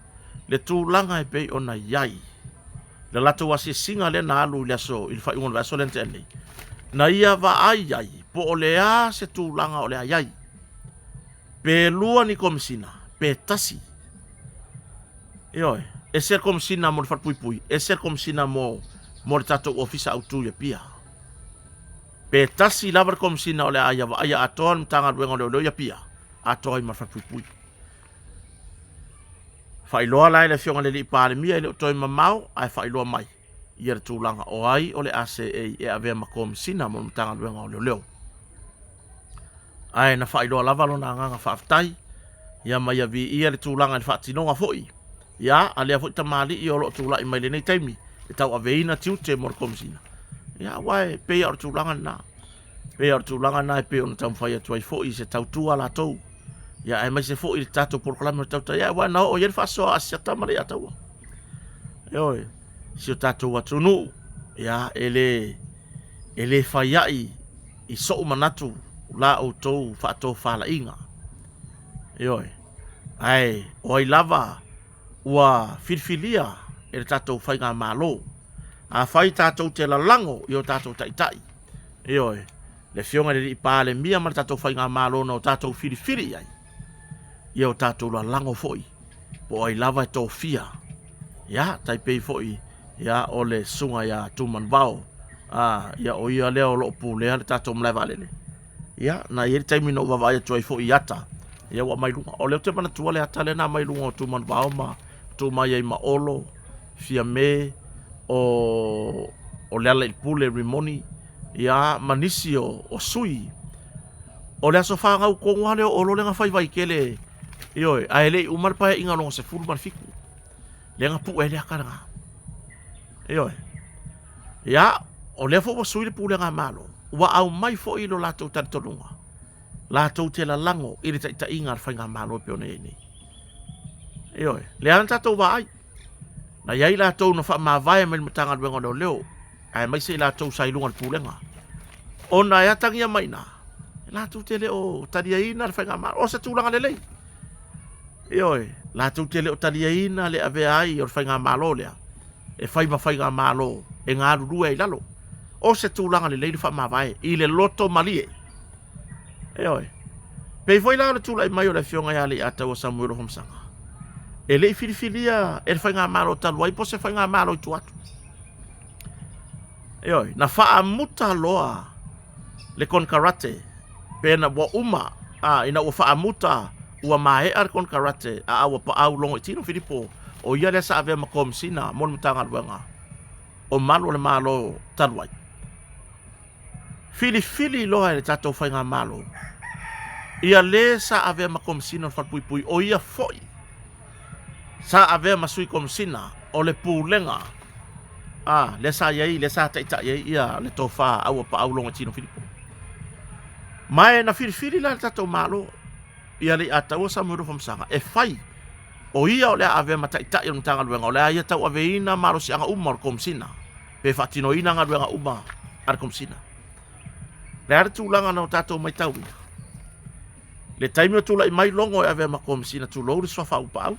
le tulaga e pei ona i ai le latou asiasiga lea na alu i le aso i le faaiuga o le vaiaso lea na tea nei, na ia vaai ai po o le a se tulaga o le a i ai, pe lua ni komesina, pe tasi. Ioe, ese le komesina mo le falepuipui, ese le komesina mo, mo le tatou ofisa autu i Apia. Pe tasi lava le komesina o le a ia vaaia atoa le Matagaluega o Leoleo i Apia, atoa ai ma le falepuipui. Faailoa la e le Afioga i le Alii Palemia e le o toe mamao ae faailoa mai ia le tulaga o ai o le a seei e avea ma Komesina mo le Matagaluega o Leoleo. Ae na faailoa lava lona agaga faafetai ia ma ia viia le tulaga i le faatinoga foi ia a lea foi tamalii o lo o tulai mai lenei taimi e tauaveina tiute mo le Komesina. Ia aua e pei lava o le tulaga lena. Pei o le tulaga lena e pei ona taumafai atu ai foi i se tautua a latou, ia aemaise foi i le tatou polokalame o le tautai aua na oo i ai le faasoa a Asiata ma Leiataua. Ioe, si o tatou atunuu, ia e le e le fai ai i so'u manatu la outou faatofalaiga. Ioe, ae o ai lava ua filifilia e le tatou faigamalo, afai tatou te lalago i o tatou taitai, Ioe, le Afioga i le Alii Palemia ma le tatou Faigamalo na o tatou filifili i ai, ia o tatou lalago foi po o ai lava e tofia. Ia, tai pei foi ia o le susuga ia Tumanuvao, a, ia o ia lea o lo o pulea le tatou malae vaalele. Ia, na i ai le taimi na ou vaavaai atu ai foi i ata Ia ua aumai i luga. O lea ou te manatua le ata lea na aumai i luga o Tumanuvao ma tu mai ai ma Olo, Fiame, o o Lealailepule Rimoni, ia ma nisi o, o sui. O le aso fanau tonu lava lea o Olo lea na fai Vaitele, ioe, ae le i uma le paeaiga lona 17. Lea na pue ai le ata lena. Ioe. Ia, o lea foi ua sui le pulega a Malo, ua aumai foi lo latou talitonuga, latou te lalago i le taitaiga a le faigamalo e pei ona i ai nei. Ioe, lea na tatou vaai. Na i ai latou na faamavae mai le Matagaluega o Leoleo, aemaise i latou sa i luga o le pulega. Ona e atagia mai i ina, latou te le o taliaina le faigamalo. O se tulaga lelei. Ioe, latou te le o taliaina le avea ai o le faigamalo lea e fai ma faigamalo e galulue ai i lalo. O se tulaga lelei le faamavae i le loto malie. Ioe. Pei foi la o le tulai mai o le afioga ia Leiataua Samuelu Afamasaga, e le i filifilia e le faigamalo talu ai po o se faigamalo i tua atu. Ioe, na faamuta loa le konekarate pe na ua uma a, ina ua faamuta ua maea le konekarate a ua paau logo i tino Filipo o ia lea sa avea ma Komesina mo le Matagaluega o Malu o le Malo talu ai. Filifili loa e le tatou faigamalo ia le sa avea ma Komesina o le Falepuipui o ia foi sa avea ma Sui Komesina o le Pulega a lea sa i ai, lea sa taitai ai ia le tofa Aua Paau Logoitino Filipo. Ma e na filifili la le tatou Malo ia Leiataua Samuelu Afamasaga e fai o ia o le a avea ma taitai o le Matagaluega o le a ia tauaveina malosiaga uma o le Komesina pe faatinoina galuega uma a le Komesina. O le a le tulaga na o tatou matauina? Le taimi o tulai mai Logo e avea ma Komesina tulou le suafa Aupaau.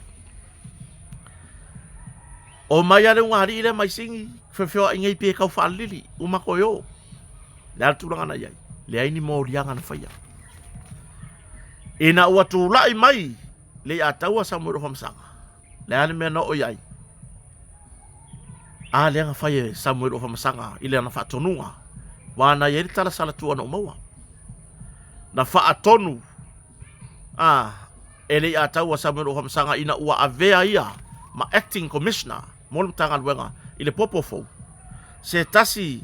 O mai lava le ugaalii lea mai Sini, feofeoai nei pe tau faalili, uma toe o. Le a le tulaga na i ai? Leai ni moliaga na faia. Ina ua tulai mai Leiataua Samuelu Afamasaga, le a le mea na oo i ai? A lea na fai e Samuelu Afamasaga i lana faatonuga, ua na i ai le tala salatua na ou maua. Na faatonu a e Leiataua Samuelu Afamasaga ina ua avea ia ma acting commissioner mo le Matagaluega i le popo fou. Se tasi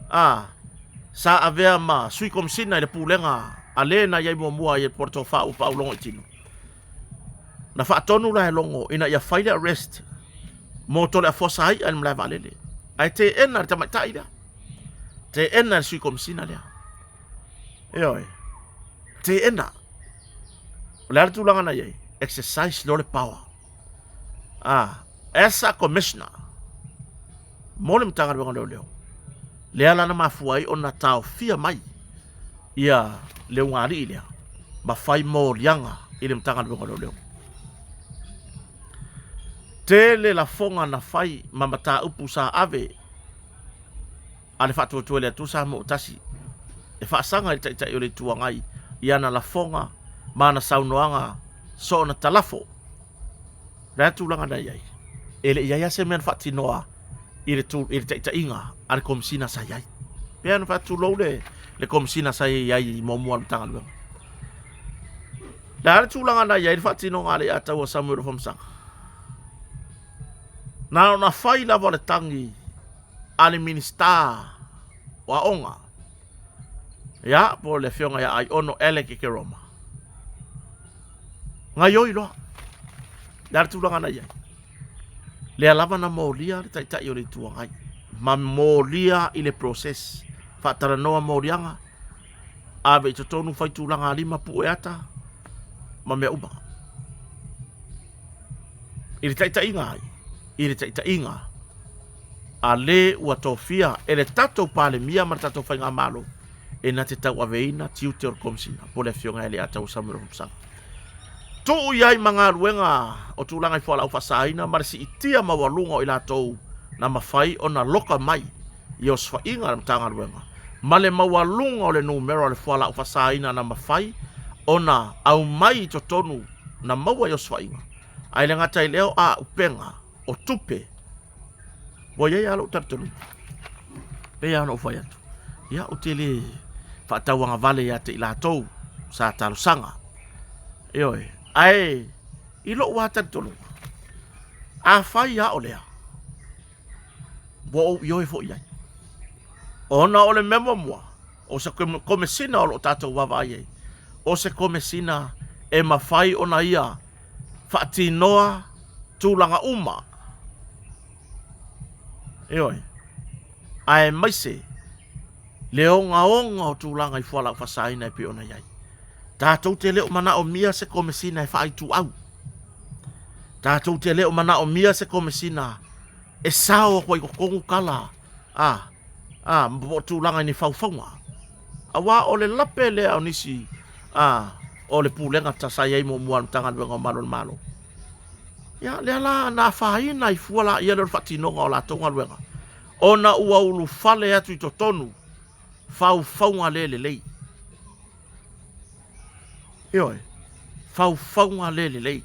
a sa avea ma sui komisina i le pulega a le na i ai muamua i le Tofa ua paau logo i tino. Na faatonu la e Logo ina ia fai le arrest mo Toleafoa Saia i le malae vaalele. Ae teena le tamaitai lea. Teena le sui komisina lea. Ioe. Teena. O le a le tulaga na i ai? Exercise loa le power. Ah, as a commissioner mo le Matagaluega o Leoleo, lea la na mafua ai ona taofia mai ia le ugaalii lea ma fai moliaga i le Matagaluega o Leoleo. Tele lafoga na fai ma mataupu sa ave a le Faatuatua i le Atua Samoa Tasi e faasaga i le Taitai o le Itu Agai i ana lafoga ma ana saunoaga soona talafo. O le a le tulaga na i ai? E le i ai lava se mea na faatinoa i le, tu, i le taitaiga a le Komesina sa i ai. Pei ona faatulou le, le Komesina sa i ai i muamua o le Matagaluega. Le a le tulaga na i ai le faatinoga a le Ataua Samuel Afamasaga? Na ona fai lava o le tagi a le Minisita o Aoga, ia, po o le afioga ia Aiono Alec Ekeroma, gaioi loa. Le a le tulaga na i ai? Lea lava na molia le Taitai o le Itu Agai, ma molia i le process, faatalanoa moliaga, ave i totonu fai tulaga alima pue ata ma mea uma. I le taitaiga ai? I le taitaiga a le ua tofia e le tatou Palemia ma le tatou Faigamalo e na te tauaveina tiute o le Komesina po o le Afioga ia Leiataua Samuel Hopsanga. Tuu i ai ma galuega o tulaga i fualaau faasaina ma le siitia maualuga o i latou na mafai ona loka mai i osofaiga a le Matagaluega ma le maualuga o le numera o le fualaau faasaina na mafai ona aumai i totonu na maua i osofaiga, ae le gata i lea o auupega o tupe. Ua i ai lava lou talitonuga, pei lava ona ou fai atu, ia ou te le faatauagavale ia te i latou sa talosaga. Ioe, ae i lou lava talitonuga, afai lava o lea, ua ou ioe foi i ai. Ona o le mea muamua, o se komesina o lo o tatou vaavaai ai, o se komesina e mafai ona ia faatinoa tulaga uma. Ioe, aemaise le ogaoga o tulaga i fualaau faasaina e pei ona i ai. Tatou te le o manaomia se komesina e faaituau. Tatou te le o manaomia se komesina e sao atu ai i totonu tala a a po o tulaga i ni faufauga. Aua o le lape lea o nisi a o le pulega ta sa i ai muamua a le Matagaluega o Malu o le Malo. Ia, lea la na afaina ai fua laia lea o le faatinoga o latou galuega, ona ua ulufale atu i totonu faufauga le lelei. Ioe, faufauga le lelei.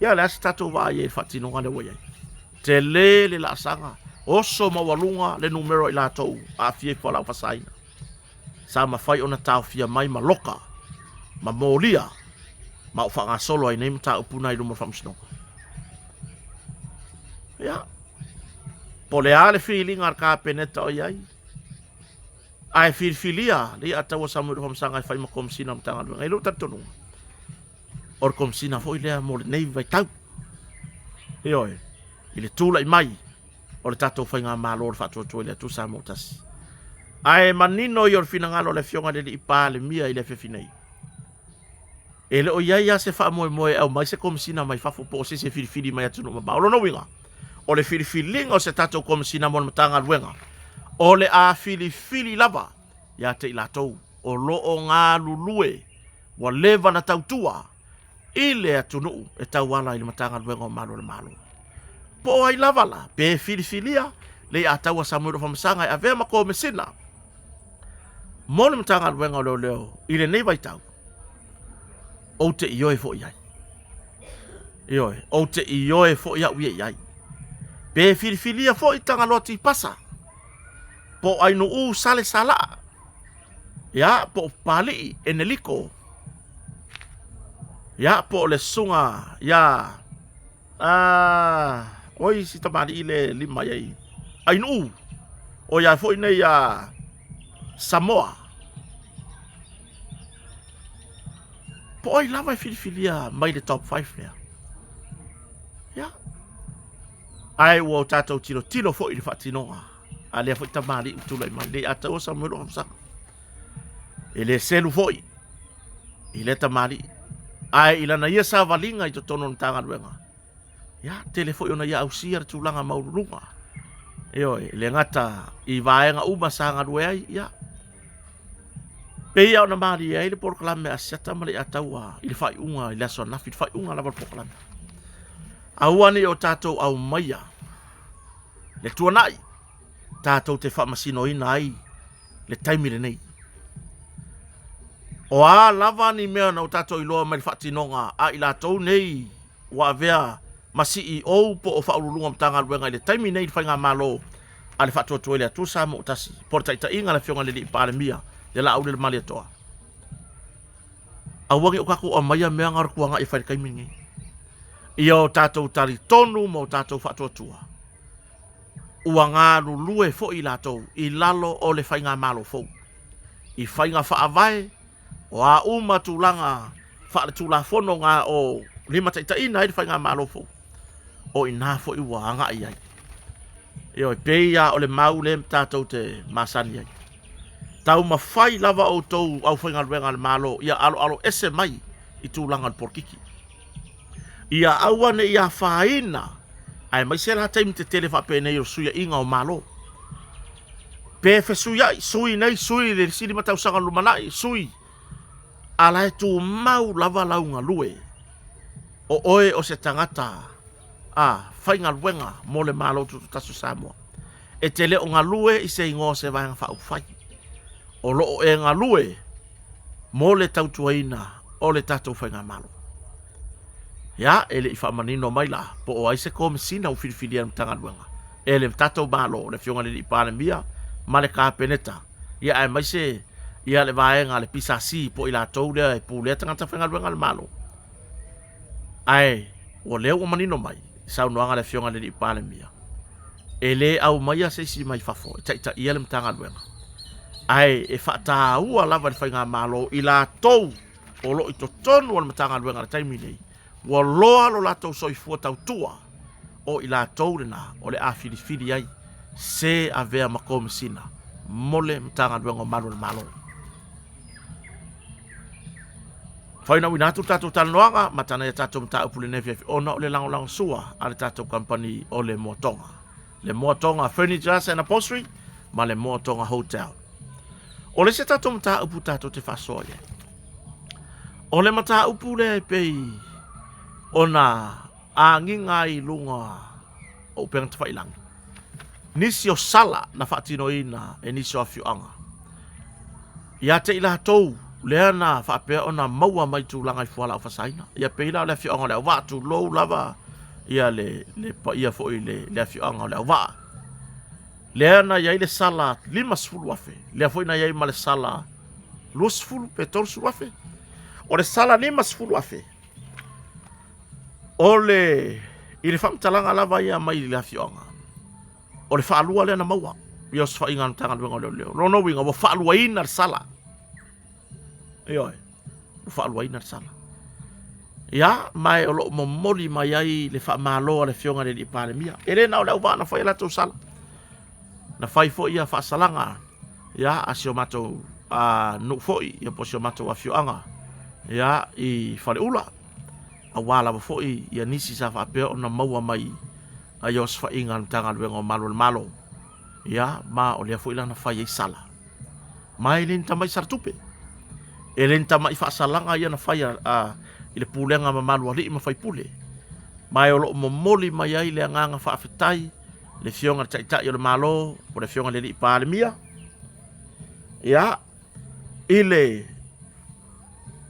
Ia, o le a se tatou vaai ai i le faatinoga lea ua i ai? Tele le laasaga, oso maualuga le numera o i latou aafia i fualaau faasaina. Sa mafai ona taofia mai ma loka ma molia ma o faagasolo ai nei mataupu na i luma o le faamasinoga. Ia, po o le a le filiga a le Kapeneta o i ai, ae filifilia le Alataua Samuelu Afamasaga e fai ma Komesina o Matagaluega. I lou talitonuga, o le Komesina foi lea mo lenei vaitau. Ioe, i le tulai mai o le tatou Faigamalo o le Faatuatua i le Atua Samoa ua Tasi. Ae manino ia o le finagalo o le Afioga i le Alii Palemia i le afiafi nei, e le o i ai lava se faamoemoe e aumai se Komesina mai fafo po o se isi e filifili mai atunuu mamao. O lona uiga, o le filifiliga o se tatou Komesina mo le Matagaluega, o le a filifili lava ia te i latou o lo o galulue ua leva na tautua i le atunuu e tauala i le Matagaluega o Malu o le Malo. Po o ai lava la, pe filifilia le Iataua Samuelu Afamasaga e avea ma Komesina mo le Matagaluega o Leoleo i lenei vaitau, ou te ioe foi i ai. Ioe, ou te ioe foi au ia i ai. Pe filifilia foi Tagaloa Tipasa, po o Ainuu Sale Salaa, ia, po o Papalii Eneliko, ia, po o le susuga ia a oi si tamalii le lima i ai Ainuu, o ia foi nei ia Samoa. Po o ai lava e filifilia mai le top 5 lea. Ia. Ae ua o tatou tilotilo foi i le faatinoga a lea foi tamalii ua tulai mai, le Ataua Samuelu Afamasaga. E le selu foi i lea tamalii. Ae i lana ia savaliga i totonu o le Matagaluega, ia, tele foi ona ia ausia le tulaga maualuluga. Ioe, e le gata i vaega uma sa galue ai, ia, pei ona malie ai le polokalame a Asiata ma le Ataua i le faaiuga i le aso ananafi, le faaiuga lava o le polokalame. Aua ne i o tatou aumaia le tuanai tatou te faamasinoina ai le taimi lenei. O a lava ni mea na o tatou iloa mai le faatinoga a i latou nei ua avea ma CEO po o Faauluuluga o Matagaluega i le taimi nei i le Faigamalo a le Faatuatua i le Atua Samoa ua Tasi, po o le taitaiga a le Afioga i le Alii Palemia ia Laaulialemalietoa. Aua ne i o tatou aumaia mea na o le tuanai e fai i le taimi lenei. Ia o tatou talitonu ma o tatou faatuatua, ua galulue foi i latou i lalo o le Faigamalo fou i faiga faavae O a uma tulaga faaletulafono na o limataitaiina ai le faigamalo fou, o i ina foi ua agai ai. Ioe, pei lava o le mau lea tatou te masani ai. Taumafai lava outou aufaigaluega a le Malo ia aloalo ese mai i tulaga o le polokiki. Ia aua ne i afaina, aemaise la taimi tetele faapenei o le suiaiga o Malo. Pe fesuiai, sui nei, sui le isi 5 tausaga lumanai, sui, a la e tumau lava lau galue. O oe o se tagata a faigaluega mo le Malo Tutoatasi o Samoa. E te le o galue i se igoa o se Vaega Faaupufai. O lo o e galue mo le tautuaina o le tatou Faigamalo. Ia, e le i faamanino mai la po o ai se Komesina ua filifilia e le Matagaluega e le tatou Malo, le Afioga i le Alii Palemia ma le Kapeneta, ia aemaise Ia le vaega a le PSC po o i latou lea e pulea tagata faigaluega a le Malo. Ae o lea ua manino mai i saunoaga a le Afioga i le Alii Palemia, e le aumaia se isi mai fafo e taitaia le Matagaluega, ae e faataua lava e le Faigamalo i latou o lo o i totonu o le Matagaluega i le taimi nei, ua loa lo latou soifua tautua, o i latou lena o le a filifili ai se avea ma Komesina mo le Matagaluega o Malu o le Malo. Fainauina atu le tatou talanoaga ma tana ia tatou mataupu lenei afiafi ona o le lagolagosua a le tatou kamupani o le Moatoga. Le Moatoga Furnitures and Upholstery ma le Moatoga Hotel. O le isi tatou mataupu tatou te faasoa i ai. O le mataupu lea e pei ona agiga ai i luga o upega tafailagi. Nisi o sala na faatinoina e nisi o afioaga. Ia te i latou lea na faapea ona maua mai tulaga i fualaau faasaina. Ia pei la o le afioaga o Leauvaa, tulou lava ia le, le paia foi le, le afioaga o Leauvaa. Lea na i ai le sala 50,000, lea foi na i ai ma le sala 20 pe 30,000. O le sala 50,000, O le, i le faamatalaga lava ia mai le afioaga, o le faalua lea na maua i osofaiga a le Matagaluega o Leoleo. Lona uiga ua faaluaina le sala. Ioe, ua faaluaina le sala. Ia, ma e o lo o momoli mai ai le faamalo a le Afioga i le Alii Palemia. E le na o le auvaa na fai a latou sala. Na fai foi ia faasalaga ia, a si o matou nuu foi, ia po o si o matou afioaga ia, i Faleula. Aua lava foi ia nisi sa faapea ona maua mai ai osofaiga a le Matagaluega o Malu o le Malo, ia, ma o lea foi la na fai ai sala. Ma e le ni tamai sala tupe. E le ni tamai faasalaga ia na fai a, a, i le pulega mamalu alii ma faipule. Ma e o lo o momoli mai ai le agaga faafetai le Afioga i le Taitai o le Malo, po o le Afioga i le Alii Palemia, ia, i le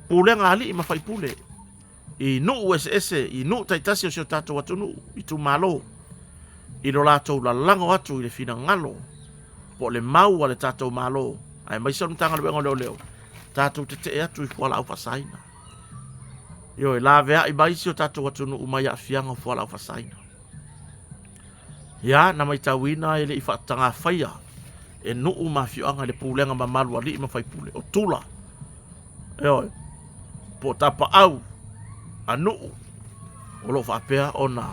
pulega a alii ma faipule i nuu eseese, i nuu taitasi o si o tatou atunuu, itumalo, i lo latou lalago atu i le finagalo po o le mau a le tatou Malo, aemaise o le Matagaluega o Leoleo, tatou tetee atu i fualaau faasaina. Ioe, laveai mai si o tatou atunuu mai aafiaga o fualaau faasaina. Ia, na matauina e le i faatagafaia e nuu ma afioaga i le pulega mamalu a alii ma faipule, o tula, ioe, po o tapaau a nuu o lo o faapea ona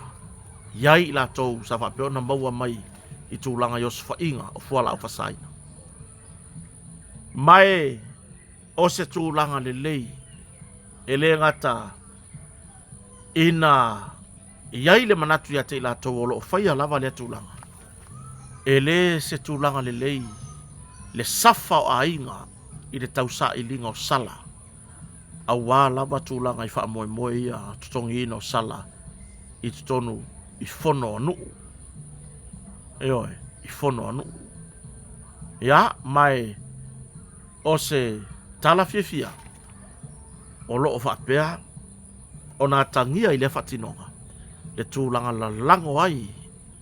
i ai i latou sa faapea ona maua mai i tulaga i osofaiga o fualaau faasaina. Ma e o se tulaga lelei e le gata ina i ai le manatu ia te i latou o lo o faia lava lea tulaga, e le se tulaga lelei le safa o aiga i le tausailiga o sala, aua lava tulaga i faamoemoe ia totogiina o sala i totonu i fono a nuu. Ioe, i fono a nuu. Ia, ma e o se tala fiafia o lo o faapea ona atagia i lea faatinoga le tulaga lalago ai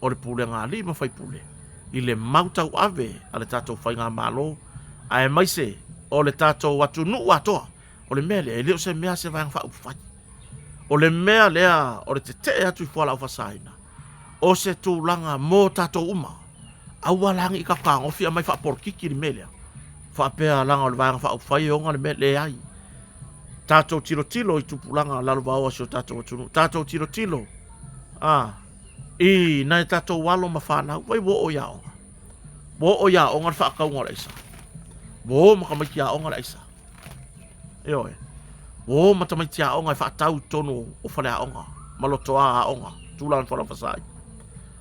o le pulega a alii ma faipule i le mau tauave a le tatou faigamalo aemaise o le tatou atunuu atoa. O le mea lea, e le o se mea a se Vaega Faaupufai. O le mea lea o le tetee atu i fualaau faasaina, o se tulaga mo tatou uma. Aua la ne i tatou fetagofi aumai faapolokiki le mea lea, faapea leaga o le Vaega Faaupufai e ona le mea. Leai. Tatou tilotilo i tupulaga lalovaoa o si o tatou atunuu. Tatou tilotilo a, i nai a tatou alo ma fanau. Vai ua oo i aoga. Ua oo i aoga le faatauga o le aisa. Ua o ma tamaiti aoga le aisa. Ioe. Ua o ma tamaiti aoga e faatau i totonu o faleaoga ma lotoa aoga, tulaga fualaau faasaina.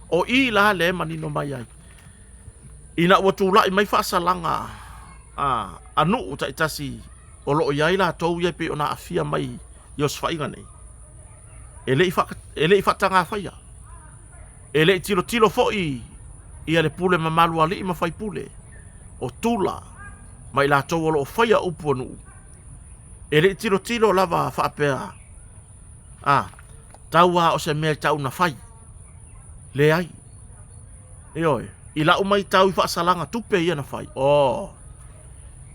O i la lea e manino mai ai, ina ua tulai mai faasalaga a, a nuu taitasi o lo o i ai latou ia e pei ona aafia mai i osofaiga nei, e le i, e le i faatagafaia, e le i tilotilo foi ia le pule mamalu a alii ma faipule, o tula ma i latou o lo o faia upu a nuu, e le i tilotilo lava faapea, a, tau lava o se mea e tau na fai. Leai. Ioe, i lau matau i faasalaga tupe ia na fai, oh.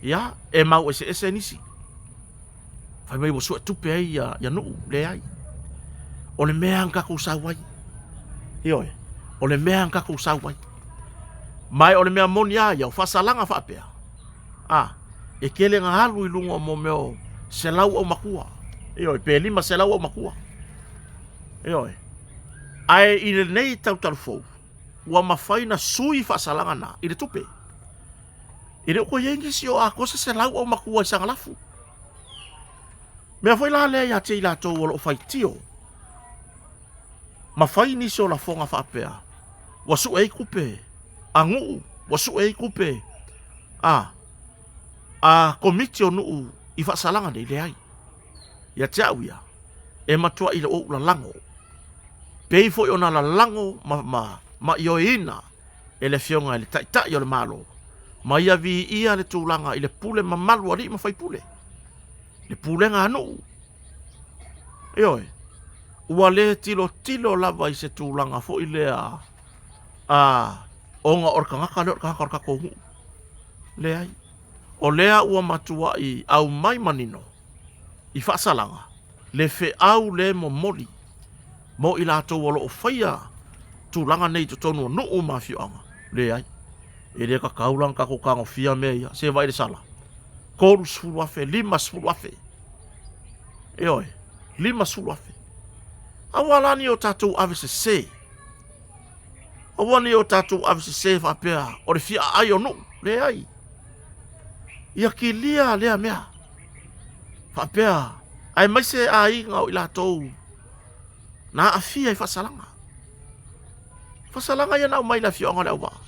Ia, e mau eseese nisi. Fai mai ua sue tupe ai ia, ia nuu, leai. O le mea na tatou sau ai. Ioe, o le mea na tatou sau ai. Ma o le mea moni a ia, o faasalaga faapea. A, e tele na alu i luga o mo mea o selau aumatua. Ioe, pe 500 aumatua. Ioe. Ae i lenei talutalufou, ua mafai na sui faasalaga na i le tupe. E le o toe i ai nisi o atoa se selau aumatua i Sagalafu. Mea foi la lea ia te i latou o lo o faitio ma fai nisi o lafoga faapea, ua sue ai tupe a nuu, ua sue ai tupe a a komiti o nuu i faasalaga nei, leai. Ia te au ia, e matuai ou lalago, pei foi ona lalago ma, ma, ma ioeina e le Afioga i le Taitai o le Malo, ma ia viia le tulaga i le pule mamalu a alii ma faipule, le pulega a nuu. Ioe, ua le tilotilo lava i se tulaga foi lea a ona o le tagata lea o le tagata o le tatou nuu. Leai, o lea ua matuai aumai manino i faasalaga le feau le momoli mo i latou o lo o faia tulaga nei i totonu o nuu ma afioaga. Leai, e le tatau la ona tatou tagofia mea ia. Se vaai i le sala, $30,000, $50,000. Ioe, $50,000. Aua la ne i o tatou ave sese. Aua ne i o tatou ave sese faapea o le fia aai o nuu. Leai. Ia kilia lea mea. Faapea, aemaise aiga o i latou na aafia i faasalaga. Faasalaga ia na aumai i le afioaga o Leauvaa,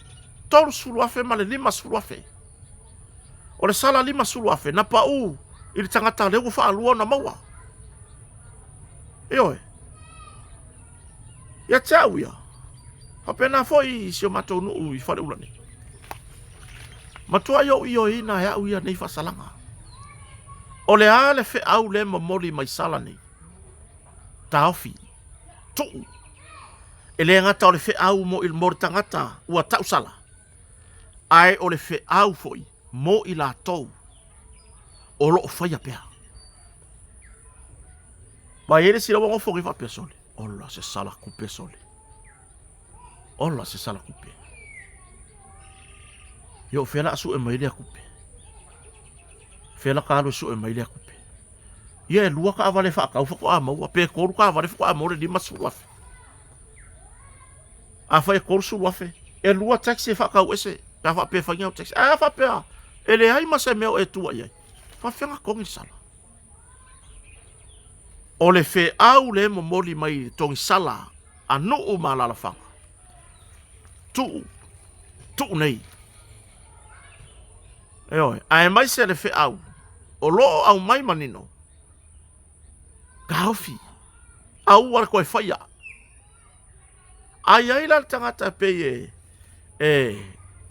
$30,000 ma le $50,000. O le sala $50,000 na pau i le tagata lea ua faalua ona maua. Ioe. Ia te au ia, faapena foi i si o matou nuu i Faleula nei. Matuai ou ioeina e au ia nei faasalaga. O le a le feau le momoli mai sala nei? Taofi, tuu. E le gata o le feau mo i mo le tagata ua tausala, ae o le feau foi mo i latou o lo o faia pea. Ma e i ai le isi la ua nofo nei faapea, Sole, ola se sala tupe, sole. Ola se sala tupe. Ia o fea la a sue mai lea tupe? Fea la ka alu e sue mai lea tupe? Ia e lua taavale faatau faatoa maua, pe tolu taavale faatoa maua le $50,000. Afai e $30,000, e lua taxi e faatau ese, pe a faapea e fai ni au taxi. Ae a faapea e leai ma se mea o e tua i ai, faafefea ona togi le sala? O le feau le momoli mai i le togisala a nuu ma alaalafaga, tuu, tuu nei. Ioe, aemaise le feau o lo o aumai manino, taofi, aua le toe faia. A i ai la le tagata e pei e, e,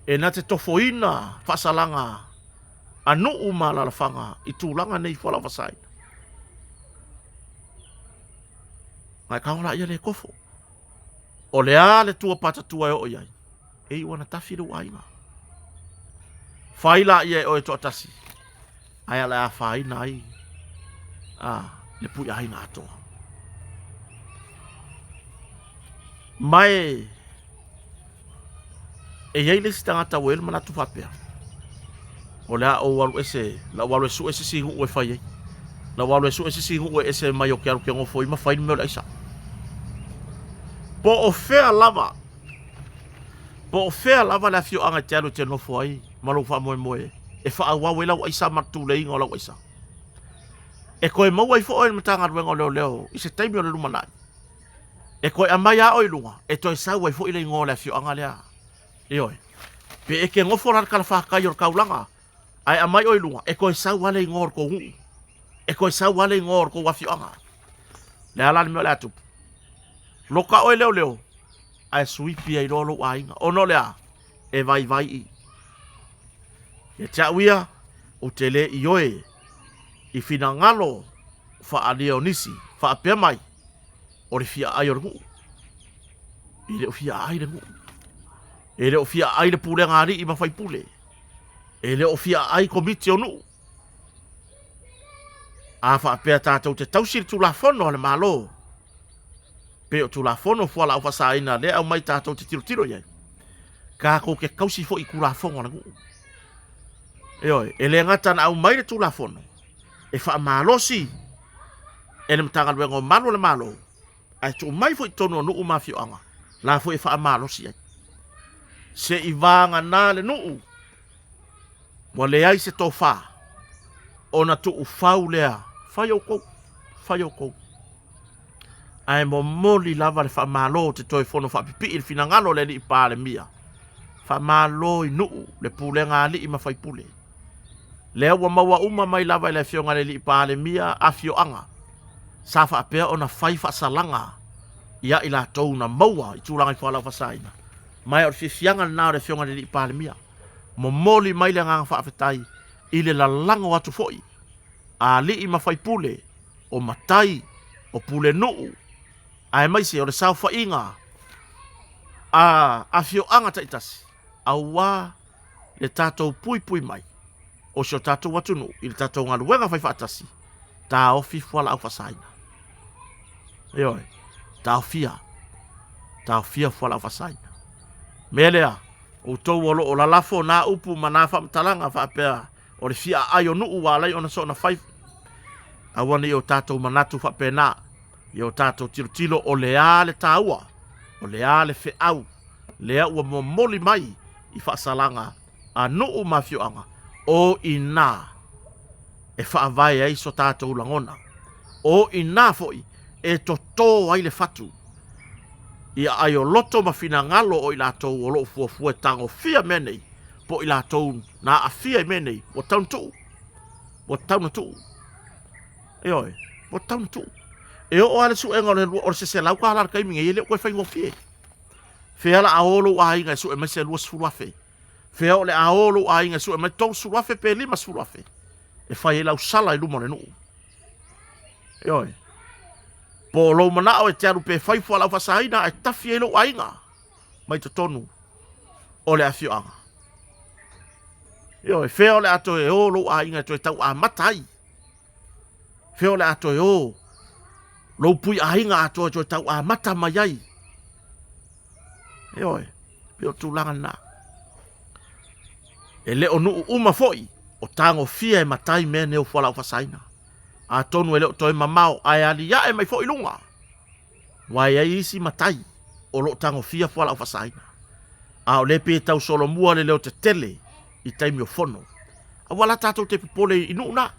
e na te tofoina faasalaga a nuu ma alaalafaga i tulaga nei fualaau faasaina, na e tago laia le tofo. O le a le tua patatua e oo i ai, e iu ana tafi lou aiga. Fai laia e oe toatasi, ae o le a afaina ai a, le puiaiga atoa. Ma e, e i ai le isi tagata ua i ai le manatu faapea, o le a ou alu ese, la ou alu e sue se isi nuu e fai ai. La ou alu e sue se isi nuu e ese mai o ke alu ke nofo ai ma fai le mea o le aisa. Po o fea lava, po o fea lava le afioaga e te alu e te nofo ai ma lou faamoemoe e faaauau ai lau aisa ma le tuleiga o lau aisa. E toe maua ai foi oe e le Matagaluega o Leoleo i se taimi o le lumanai. E toe aumai lava oe i luga, e toe sau ai foi le igoa o le afioaga lea. Ioe. Pe e te nofo la i le talafatai o le taulaga, ae aumai oe i luga, e toe sau lava le igoa o le tou nuu. E toe sau lava le igoa o le tou afioaga. O le a la le mea o le a tupu? Loka oe leoleo, ae suipi ai loa lou aiga. Ona o le a? E vaivai i. Ia te au ia, ou te le ioe i finagalo faaalia o nisi faapea mai, o le fia aai o le nuu. E le o fia aai le nuu. E le o fia aai le pulega a alii ma faipule. E le o fia aai komiti o nuu. A faapea tatou te tausi le Tulafono a le Malo, pe o Tulafono fualaau faasaina lea e aumai tatou te tilotilo i ai, tatou te tausi foi i Tulafono a le nuu. Ioe, e le gata na aumai le Tulafono e faamalosi e le Matagaluega o Malu o le Malo, ae tuu mai foi i totonu o nuu ma afioaga la foi e faamalosi ai. Se i vagana le nuu ua leai se tofa ona tuufau lea, fai outou, fai outou. Ae momoli lava le faamalo te toe fono faapipii le finagalo o le alii Palemia. Faamalo i nuu le pulega alii ma faipule. Lea ua maua uma mai lava e le afioga i le alii Palemia afioaga sa faapea ona fai faasalaga ia i latou na maua i tulaga i fualaau faasaina, ma o le fiafiaga lena o le Afioga i le Alii Palemia. Momoli mai le agaga faafetai i le lalago atu foi a alii ma faipule, o matai, o pulenuu, aemaise o le saofaiga a afioaga taitasi, aua le tatou puipui mai o si o tatou atunuu i le tatou galuega faifaatasi, taofi fualaau faasaina. Ioe, taofia, taofia fualaau faasaina. Mea lea, outou o lo o lalafo nā upu ma nā faamatalaga faapea o le fia aai o nuu ua alai ona soona fai, aua ne i o tatou manatu faapena, ia o tatou tilotilo o le a le taua, o le a le feau lea ua momoli mai i faasalaga a nuu ma afioaga, o i ina e faavae ai so tatou lagona, o i ina foi e totō ai le fatu i aai o loto ma finagalo o i latou o lo o fuafua e tagofia mea nei, po o i latou na aafia i mea nei, ua tau na tuu, ua tau na tuu. Ioe, ua tau na tuu. E oo lava le suega o le $100 i le taimi nei, e le o toe faigofie. Fea la a o lou aiga e sue mai se 20,000? Fea o le a o lou aiga e sue mai 30,000 pe 50,000 e fai ai lau sala i luma o le nuu? Ioe. Po o lou manao e te alu pe fai fualaau faasaina ae tafi ai lou aiga mai totonu o le afioaga. Ioe, fea o le a toe o lou aiga e toe tau amata ai? Fea o le a toe o lou pui aiga atoa e toe tau amata mai ai? Ioe, pei o tulaga lena. E le o nuu uma foi o tagofia e matai mea nei o fualaau faasaina. Atonu e le o toe mamao ae aliae mai foi i luga Aua e i ai isi matai o lo o tagofia fualaau faasaina, a o lea pei e tau solomua le leo tetele i taimi o fono. Aua la tatou te popole i nuu na.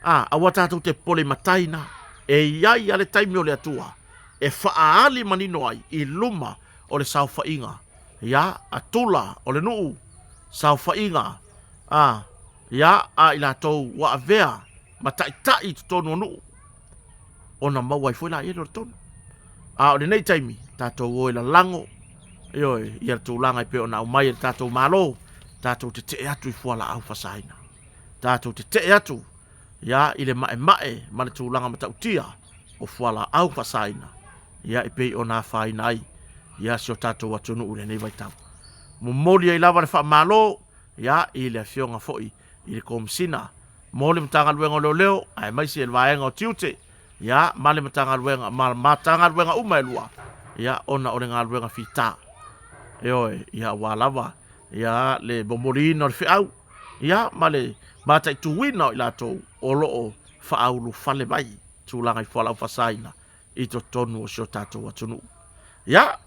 A, aua tatou te popole i matai na. E i ai a le taimi o le Atua e faaali manino ai i luma o le saofaiga, ia, a tula o le nuu, saofaiga, a, ia, a i latou ua avea ma taitai i totonu o nuu. ona maua ai foi laia le tonu. A o lenei taimi, tatou o e lalago, ioe, ia le tulaga e pei ona aumai e le tatou Malo, tatou tetee atu i fualaau fasaina. Tatou tetee atu ia i le maemae ma le tulaga matautia o fualaau faasaina, ia e pei ona afaina ai ia si o tatou atunuu i lenei vaitau. Momoli ai lava le faamalo ia i le Afioga foi i le Komesina mo le Matagaluega o Leoleo aemaise le Vaega o Tiute ia ma le Matagaluega ma Matagaluega uma e lua ia ona o le galuega fita. Ioe, ia aua lava ia le momoliina o le feau ia ma le mataituina o i latou o lo o faaulufale mai tulaga i fualaau faasaina i totonu o si o tatou atunuu. Ia,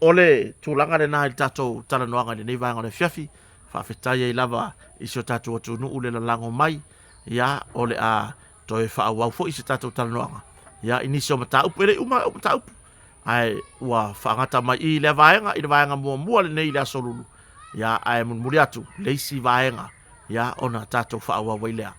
O le tulaga lena i le tatou talanoaga i lenei vaega o le afiafi, faafetai ai lava i si o tatou atunuu le lalago mai, ia, o le a toe faaauau foi se tatou talanoaga, ia, i nisi o mataupu, e le i uma au mataupu, ae ua faagata mai i lea vaega, i le vaega muamua lenei i le Aso Lulu, ia, ae mulimuli atu le isi vaega, ia, ona tatou faaauau ai lea.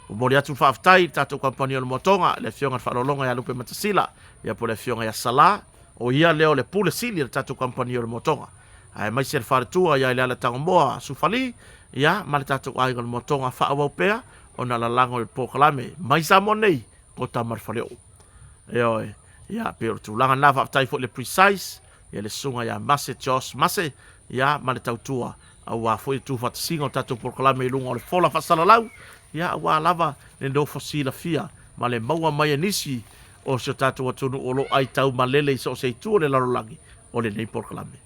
Momoli atu le faafetai i le tatou kamupani o le Moatoga, le Afioga i le Faaaloaloga ia Lupe Matasila, ia po o le Afioga ia Sala, O ia lea o le Pule Sili a le tatou kamupani o le Moatoga, aemaise le faletua ia Ileala Tagomoa Sufali, ia ma le tatou aiga o le Moatoga faaauau pea ona lalago i le polokalame mai Samoa nei, Kota ma le Faleoo. Ioe, ia pei o le tulaga lena, faafetai foi i le Precise, ia le susuga ia Mase Josh Mase, ia ma le tautua Aua foi le tuufaatasiga o tatou polokalame i luga o le fola faasalalau, ia aua lava le nofo silafia ma le maua mai e nisi o si o tatou atunuu o lo o aitau malele i so o se itu o le lalolagi o lenei polokalame.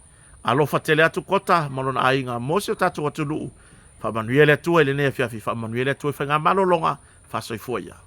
Alofa tele atu Kota ma lona aiga mo si o tatou atunuu. Faamanuia le Atua i lenei afiafi, faamanuia le Atua i faigamalologa, faasoifua ia.